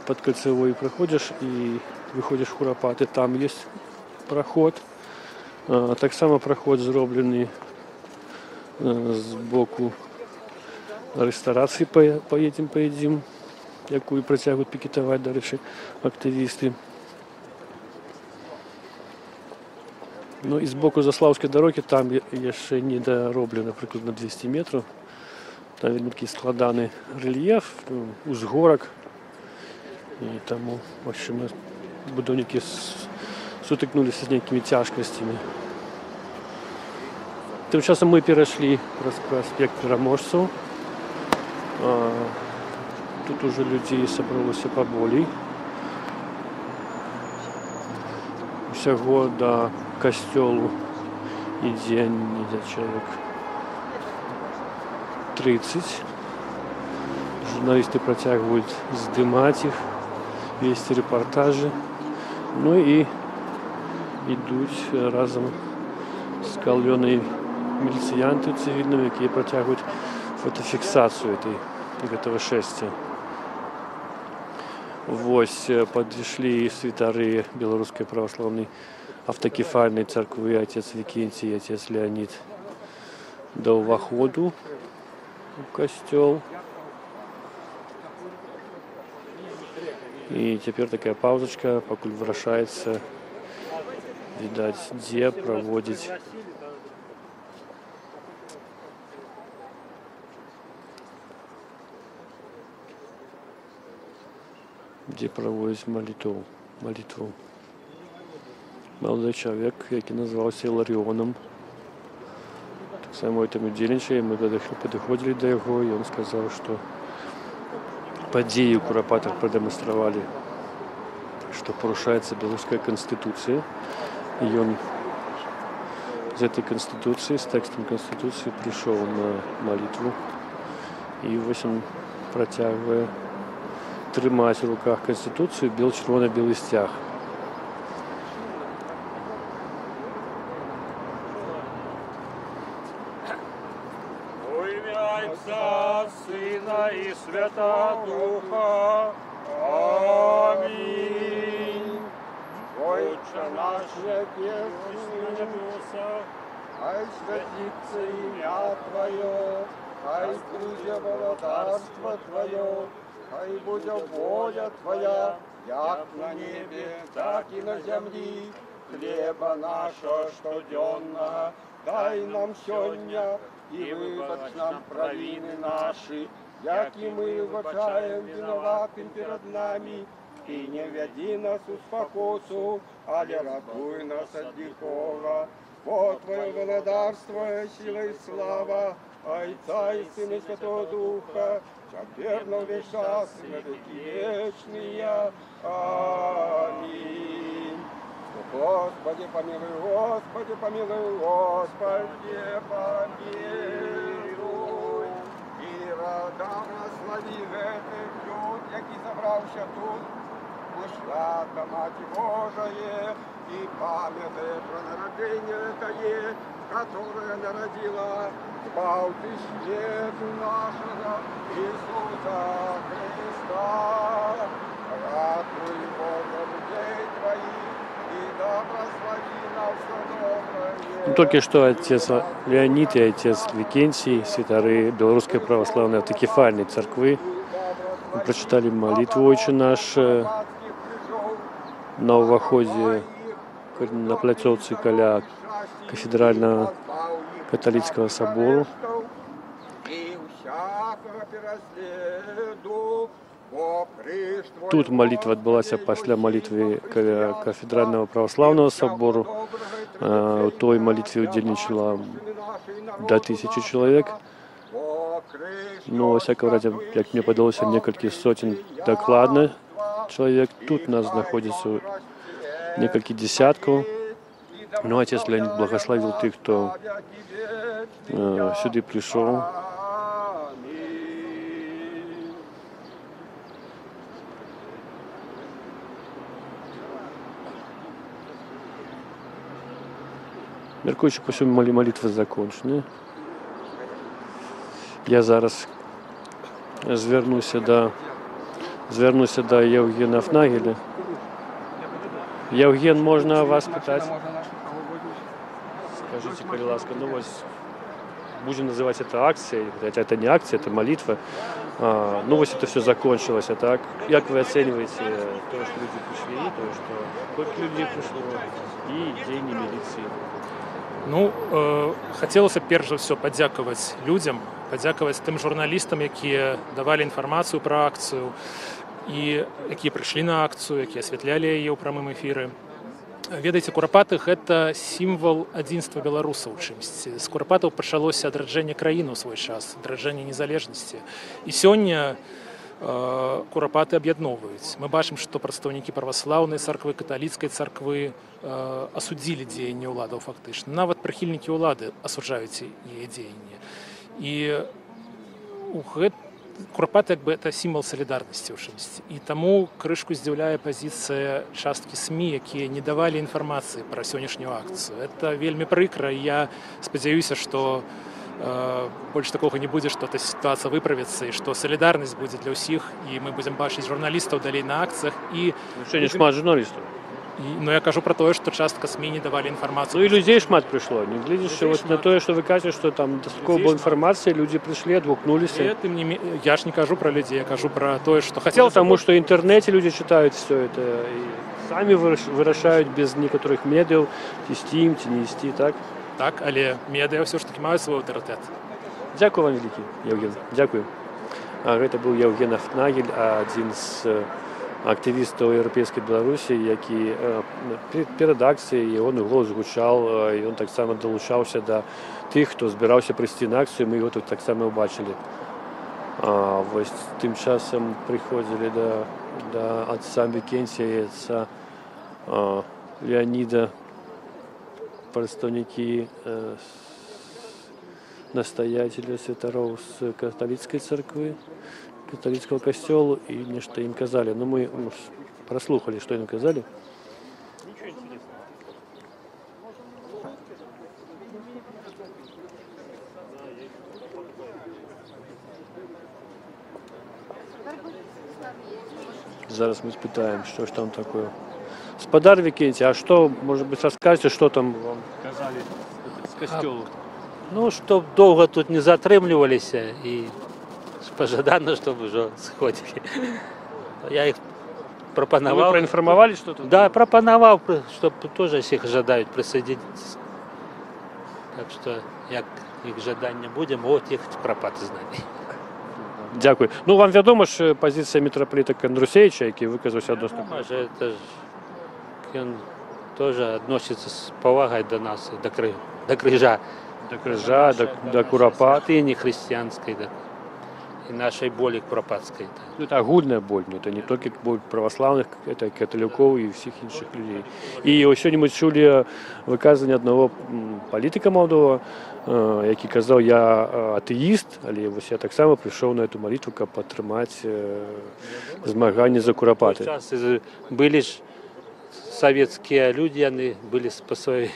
пад кальцавой праходзіш і выходзіш в Курапаты, там ёсць праход. Таксама праход зроблены з боку рэстарацыі «Поедем, поедим». якую працягваюць пікетаваць, дарэчы, актывісты. Ну і з боку Заслаўскай дарогі там яшчэ не дароблена прыкладна 200 метраў. Там вельмі такі складаны рэльеф, узгорак. І таму, магчыма, будаўнікі сутыкнуліся з нейкімі цяжкасцямі. Тым часам мы перайшлі праз праспект Пераможцаў. Тут ужо людзей сабралося паболей. Усяго да касцёлу ідзе недзе чалавек 30. Журналісты працягваюць здымаць іх, весці рэпартажы. Ну і ідуць разам з калонай міліцыянты цывільнымі, якія працягваюць фотафіксацыю гэтага шэсця. Вось падышлі святары Беларускай праваслаўнай аўтакефальнай царквы отец Викентий и отец Леонид да ўваходу у касцёл. І цяпер такая паузачка, пакуль вырашаецца, відаць, дзе праводзіць малітву. Малады чалавек, які назваўся Іларыёнам, таксама там удзельнічае. Мы падыходзілі да яго, і ён сказаў, што падзеі ў Курапатах прадэманстравалі, што парушаецца беларуская канстытуцыя. І ён з этой канстытуцыі, з тэкстам канстытуцыі прыйшоў на малітву. І вось ён працягвае трымаць у руках канстытуцыю, бел-чырвона-белы сцяг. Во имя Отца, Сына и Святого Духа. Аминь. Отче наш, еси на небесах, хай святится имя Твое, хай будет володарство Твое, хай будет воля Твоя, як на небе, так и на земли. Хлеба нашего штоденного дай нам сегодня, и выбачь нам провины наши, як и мы выбачаем виноватым перед нами. И не веди нас у спокусу, але ратуй нас от лихого. Бо Твое володарство, сила и слава, Отца и Сына и Святого Духа, теперь на весь час и на веки вечные. Аминь. Господи, помилуй, Господи, помилуй, Господи, помилуй. И рада благослови гэтых люд, які собрався тут, у свята Мати Божие, и памятая про народжение Тое, которое народила Збавцы свету нашего Иисуса Христа. Ратуй, Боже, людей Твоих, и да благослови нас все доброе. Ну, толькі што отец Леонид и отец Викентий, святары Беларускай праваслаўнай аўтакефальнай царквы, прачыталі малітву «Отче наш» на ўваходзе на пляцоўцы каля кафедральнага каталіцкага сабору. Тут малітва адбылася пасля малітвы каля кафедральнага праваслаўнага сабору. У той малітве ўдзельнічала да 1000 чалавек. Ну, ва всяком разе, як мне падалося, некалькі соцень дакладна чалавек. Тут нас знаходзіцца некалькі дзесяткаў. Ну, отец Леонид благословил тых, хто сюды прыйшоў. Мяркуючы па ўсім, малітвы закончаны. Я зараз звярнуся да Яўгена Афнагеля. Яўген, можна вас пытаць? Скажыце, калі ласка, ну вось Будем называть это акцией, хотя это не акция, это молитва. Ну, вот это все закончилось. А так, как вы оцениваете то, что люди пришли, то, что сколько людей пришло, и дзеянні милиции? Ну, хацелася перш за ўсё падзякаваць людзям, падзякаваць тым журналістам, якія давалі інфармацыю пра акцыю і якія прыйшлі на акцыю, якія асвятлялі яе ў прамым эфіры. Ведаеце, Курапаты — гэта сімвал адзінства беларусаў чымсьці. З Курапатаў пачалося адраджэнне краіны ў свой час, адраджэнне незалежнасці. І сёння Курапаты аб'ядноўваюць. Мы бачым, што прадстаўнікі праваслаўнай царквы, каталіцкай царквы асудзілі дзеянні ўладаў фактычна. Нават прыхільнікі ўлады асуджаюць яе дзеянні. І у Курапаты як бы это сімвал салідарнасці ў чымсьці. І таму крышку здзіўляе пазіцыя часткі СМІ, якія не давалі інфармацыі пра сённяшнюю акцыю. Это вельмі прыкра, і я спадзяюся, што больш такога не будзе, што эта сітуацыя выправіцца і што салідарнасць будзе для ўсіх, і мы будзем бачыць журналістаў далей на акцыях. І Ну, сёння шмат журналістаў. І, ну, я кажу пра тое, што частка СМІ не давалі інфармацыю. Ну і людзей шмат прыйшло. Не гледзячы Людзей вот на шмат. тое, што вы кажаце, што там дастаткова Людзей было шмат. інфармацыі, людзі прыйшлі, адгукнуліся. І тым не я ж не кажу пра людзей, я кажу пра тое, што Хацел, хацелася таму б- што ў інтэрнэце людзі чытаюць все это і самі вырашаюць без некаторых медыяў, ісці ім ці не ісці, так? Так, але медыа ўсё ж такі маюць свой аўтарытэт. Дзякую вам вялікі, Яўген. Дзякую. Гэта быў Яўген Афнагель, адзін з актывістаў Еўрапейскай Беларусі, які перад акцыяй ягоны голас гучаў, і ён таксама далучаўся да тых, хто збіраўся прыйсці на акцыю, мы яго тут таксама ўбачылі. Вось тым часам прыходзілі да отца Вікенція і отца Леаніда прадстаўнікі настоятеля святароў з каталіцкай царквы, каталіцкага касцёлу, і нешта ім казалі. Ну, мы праслухалі, што ім казалі. Ничего интересного. Зараз мы спытаем, што ж там такое. Спадар Викентий, а что, может быть, расскажете, что там вам казалі з касцёлу? Ну, чтоб доўга тут не затрымліваліся і пажадана, чтобы ўжо сходзілі. Я іх прапанаваў. Вы проинформовали, что тут? Да, прапанаваў, чтоб тоже всех жадаюць присоединиться. Так что, як іх жаданне будзе, могуць ехаць в Курапаты з намі. Дзякую. Ну, вам вядома ж пазіцыя мітрапаліта Кандрусевіча, які выказаўся адносна Вядома же, это ж ён тоже относится с павагай до нас, до крыжа. До крыжа, до Курапат. Святыни христианской, да, и нашей боли куропатской. Да. Ну, это агульная боль, но это не только боль православных, это католиков и всех іншых людей. І ось сёння мы чулі выказанне аднаго палітыка маладога, які казаў: я атэіст, але вось я таксама прыйшоў на эту малітву, каб падтрымаць змаганне за Курапаты. Час были ж советские люди, они были по своей,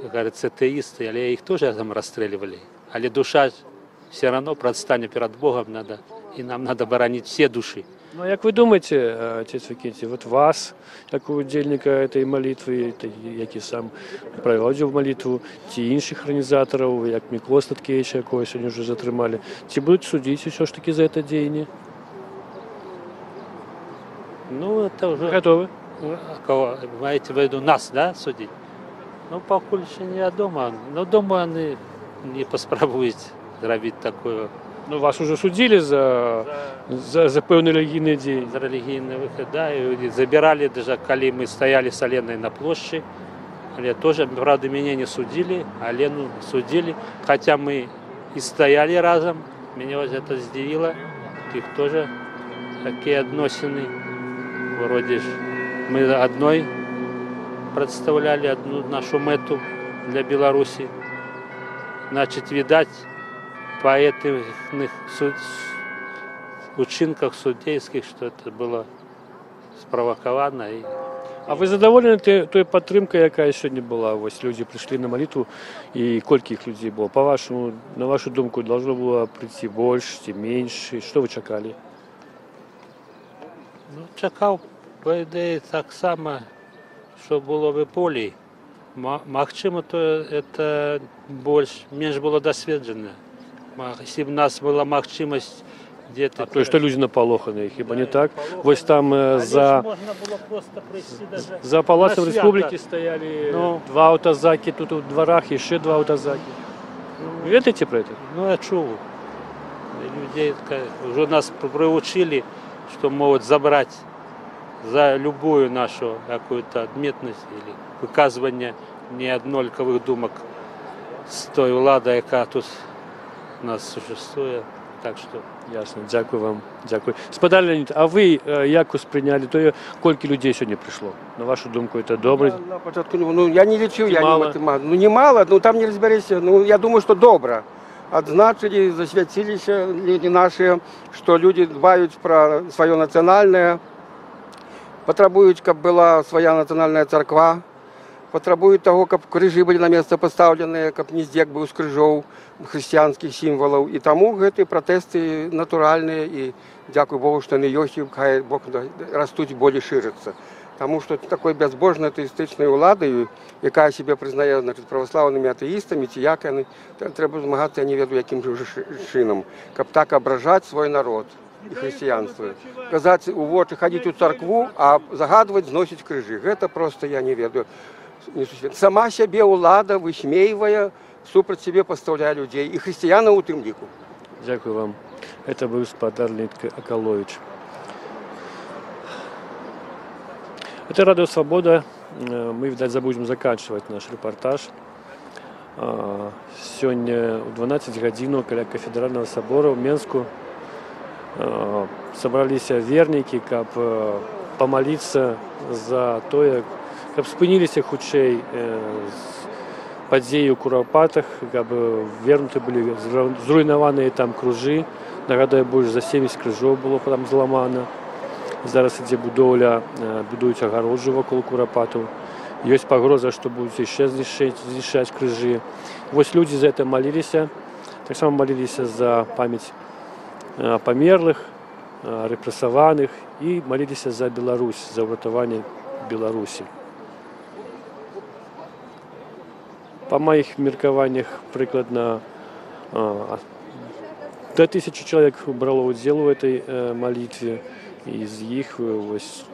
говорится, атеисты, але их тоже там расстреливали. Але душа все равно предстанет перед Богом, надо, и нам надо боронить все души. Ну, а як вы думаете, отец Викентий, вот вас, як удзельніка этой молитвы, які сам праводзіў молитву, ці іншых арганізатараў, як Мікола Статкевіча, якога сёння ўжо затрымалі, ці будуць судзіць усё ж такі за это дзеянне? Ну, это уже... Готовы? А кого? Маеце в виду нас, да, судить? Ну, пакуль яшчэ невядома. Но, думаю, они не паспрабуюць зрабіць такую. Ну, вас уже судили за пэўны рэлігійныя дзеянні. За рэлігійны выхад, да, и забирали даже, калі мы стояли с Аленой на площади, але тоже, правда, меня не судили, а Лену судили, хотя мы и стояли разом, меня вот это здзівіла, их тоже такие адносіны, вроде ж мы одной представляли одну нашу мэту для Беларуси. Значит, видать, по этих учынках судейских, что это было спровоковано. И... А вы задаволены той падтрымкай, якая сёння была? Вось людзі прыйшлі на малітву, і колькі іх людзей было? На вашу думку, должно было прийти больш ці менш? І што вы чакалі? Ну, чакаў, па ідэі, таксама, што было бы болей. Магчыма, то это больш, менш было дасведчана. Если б у нас была магчымасць где-то. А то, што людзі напалоханыя, хіба не так? Вось там за Можна было просто прыйсці даже за палацам на свята. Рэспублікі стаялі Ну. два аўтазакі, тут у дварах яшчэ два аўтазакі. Ведаеце пра это? Ну, я чуў. Людей уже нас прыучили, что могут забрать за любую нашу какую-то адметнасць или выказывание неаднолькавых думак з той уладай, яка тут у нас существует. Так что. Ясна, дзякую вам. Дзякую. Спадар Леанід, а вы як успрынялі тое, колькі людзей сёння прыйшло? На вашу думку, это добра? На пачатку, ну, я не лічыў, Ці я не мала? матэматык. Ну, немало, ну, там не разбярэшся. Ну, я думаю, што добра. Адзначылі, засвяціліся людзі нашы, што людзі дбаюць пра сваё нацыянальнае, патрабуюць, каб была свая нацыянальная царква, патрабуюць таго, каб крыжы былі на месца пастаўленыя, каб не здзек быў з крыжоў, хрысціянскіх сімвалаў. І таму гэтыя пратэсты натуральныя, і дзякуй Богу, што яны ёсць, і хай Бог растуць, болей шырацца. Таму што такой бязбожнай атэістычнай уладаю, якая сябе прызнае, значит, праваслаўнымі атэістамі, ці як яны, трэба змагацца, я не ведаю, якім жа чынам, каб так абражаць свой народ і хрысціянства. Казаць у вочы, хадзіць у царкву, а загадваць зносіць крыжы. Гэта просто я не ведаю. Несусветна. Сама сябе ўлада высмейвае, супраць сябе пастаўляе людзей, і хрысціянаў у тым ліку. Дзякую вам. Это быў спадар Леанід Акаловіч. Это Радио Свобода. Мы, видать, забудем заканчивать наш репортаж. Сёння ў 12 гадзінаў каля кафедральнага сабора ў Менску сабраліся вернікі, каб памаліцца за тое, каб спыніліся хутчэй падзеі ў Курапатах, каб вернуты былі зруйнаваныя там крыжы. Нагадаю, больш за 70 крыжоў было там зламана. Зараз ідзе будоўля, будуюць агароджу вакол Курапатаў. Ёсць пагроза, што будуць яшчэ знішчаць крыжы. Вось людзі за это маліліся. Таксама маліліся за памяць памерлых, рэпрэсаваных і маліліся за Беларусь, за ўратаванне Беларусі. Па маіх меркаваннях, прыкладна да 1000 чалавек брало ўдзел у этой малітве. І з іх вось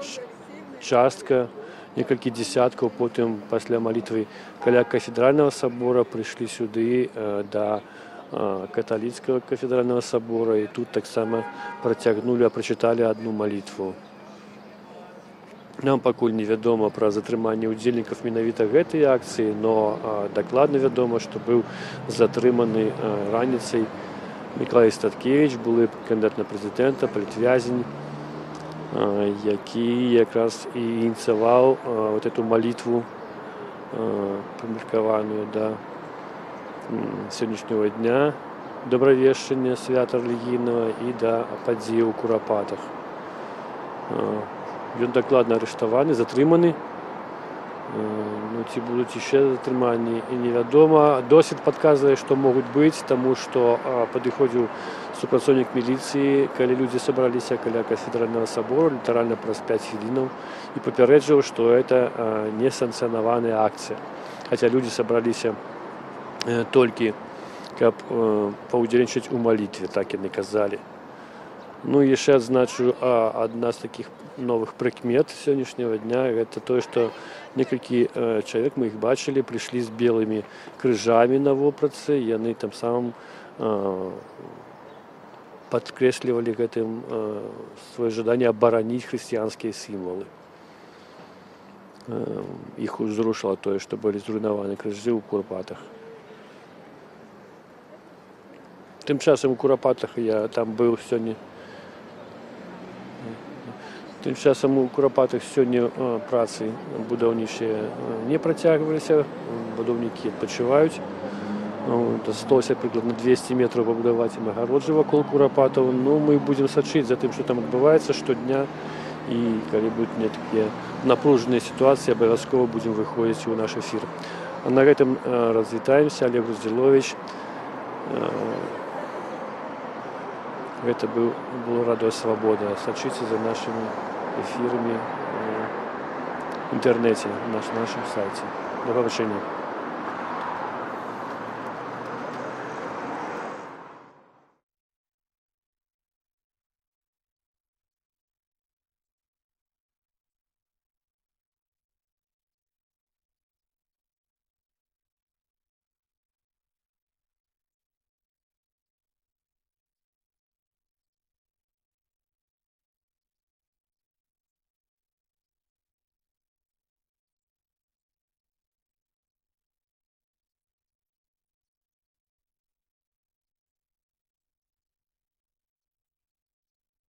частка, некалькі дзесяткаў потым пасля малітвы каля кафедральнага сабора прыйшлі сюды да каталіцкага кафедральнага сабора і тут таксама працягнулі, а прачыталі адну малітву. Нам пакуль невядома пра затрыманне ўдзельнікаў менавіта гэтай акцыі, но дакладна вядома, што быў затрыманы раніцай Мікалай Статкевіч, былы кандыдат на прэзідэнта, палітвязень, які якраз і ініцыяваў вот эту малітву, памеркаваную да сённяшняга дня добравешчання свята рэлігійнага і да падзеі ў Курапатах. Ён дакладна арыштаваны, затрыманы. Ці будуць яшчэ затрыманні, і невядома. Досвед падказвае, што могуць быць, таму што падыходзіў супрацоўнік міліцыі, калі людзі сабраліся каля кафедральнага сабору, літаральна праз 5 хвілінаў, і папярэджваў, што это несанкцыянаваная акцыя. Хаця людзі сабраліся толькі, каб паўдзельнічаць у малітве, так яны казалі. І яшчэ адзначу, адна з такіх новых прыкмет сённяшняга дня, гэта тое, што некалькі чалавек, мы іх бачылі, прыйшлі з белымі крыжамі на вопратцы, яны там самым падкрэслівалі гэтым сваё жаданне абараніць хрысціянскія сімвалы. Іх узрушыла тое, што былі зруйнаваны крыжы ў Курапатах. Тым часам у Курапатах я там быў сёння. Тым часам у Курапатах сёння працы будаўнічыя не працягваліся, будаўнікі адпачываюць. Засталося прыкладна 200 метраў пабудаваць ім агароджы вакол Курапатаў. Мы будзем сачыць за тым, што там адбываецца штодня. І калі будуць не такія напружаныя сітуацыі, абавязкова будзем выходзіць у наш эфір. А на гэтым развітаемся. Алег Груздзіловіч. Гэта было Радыё Свабода. Сачыце за нашымі эфірамі в інтэрнэце, на нашым сайце. Да пабачэння.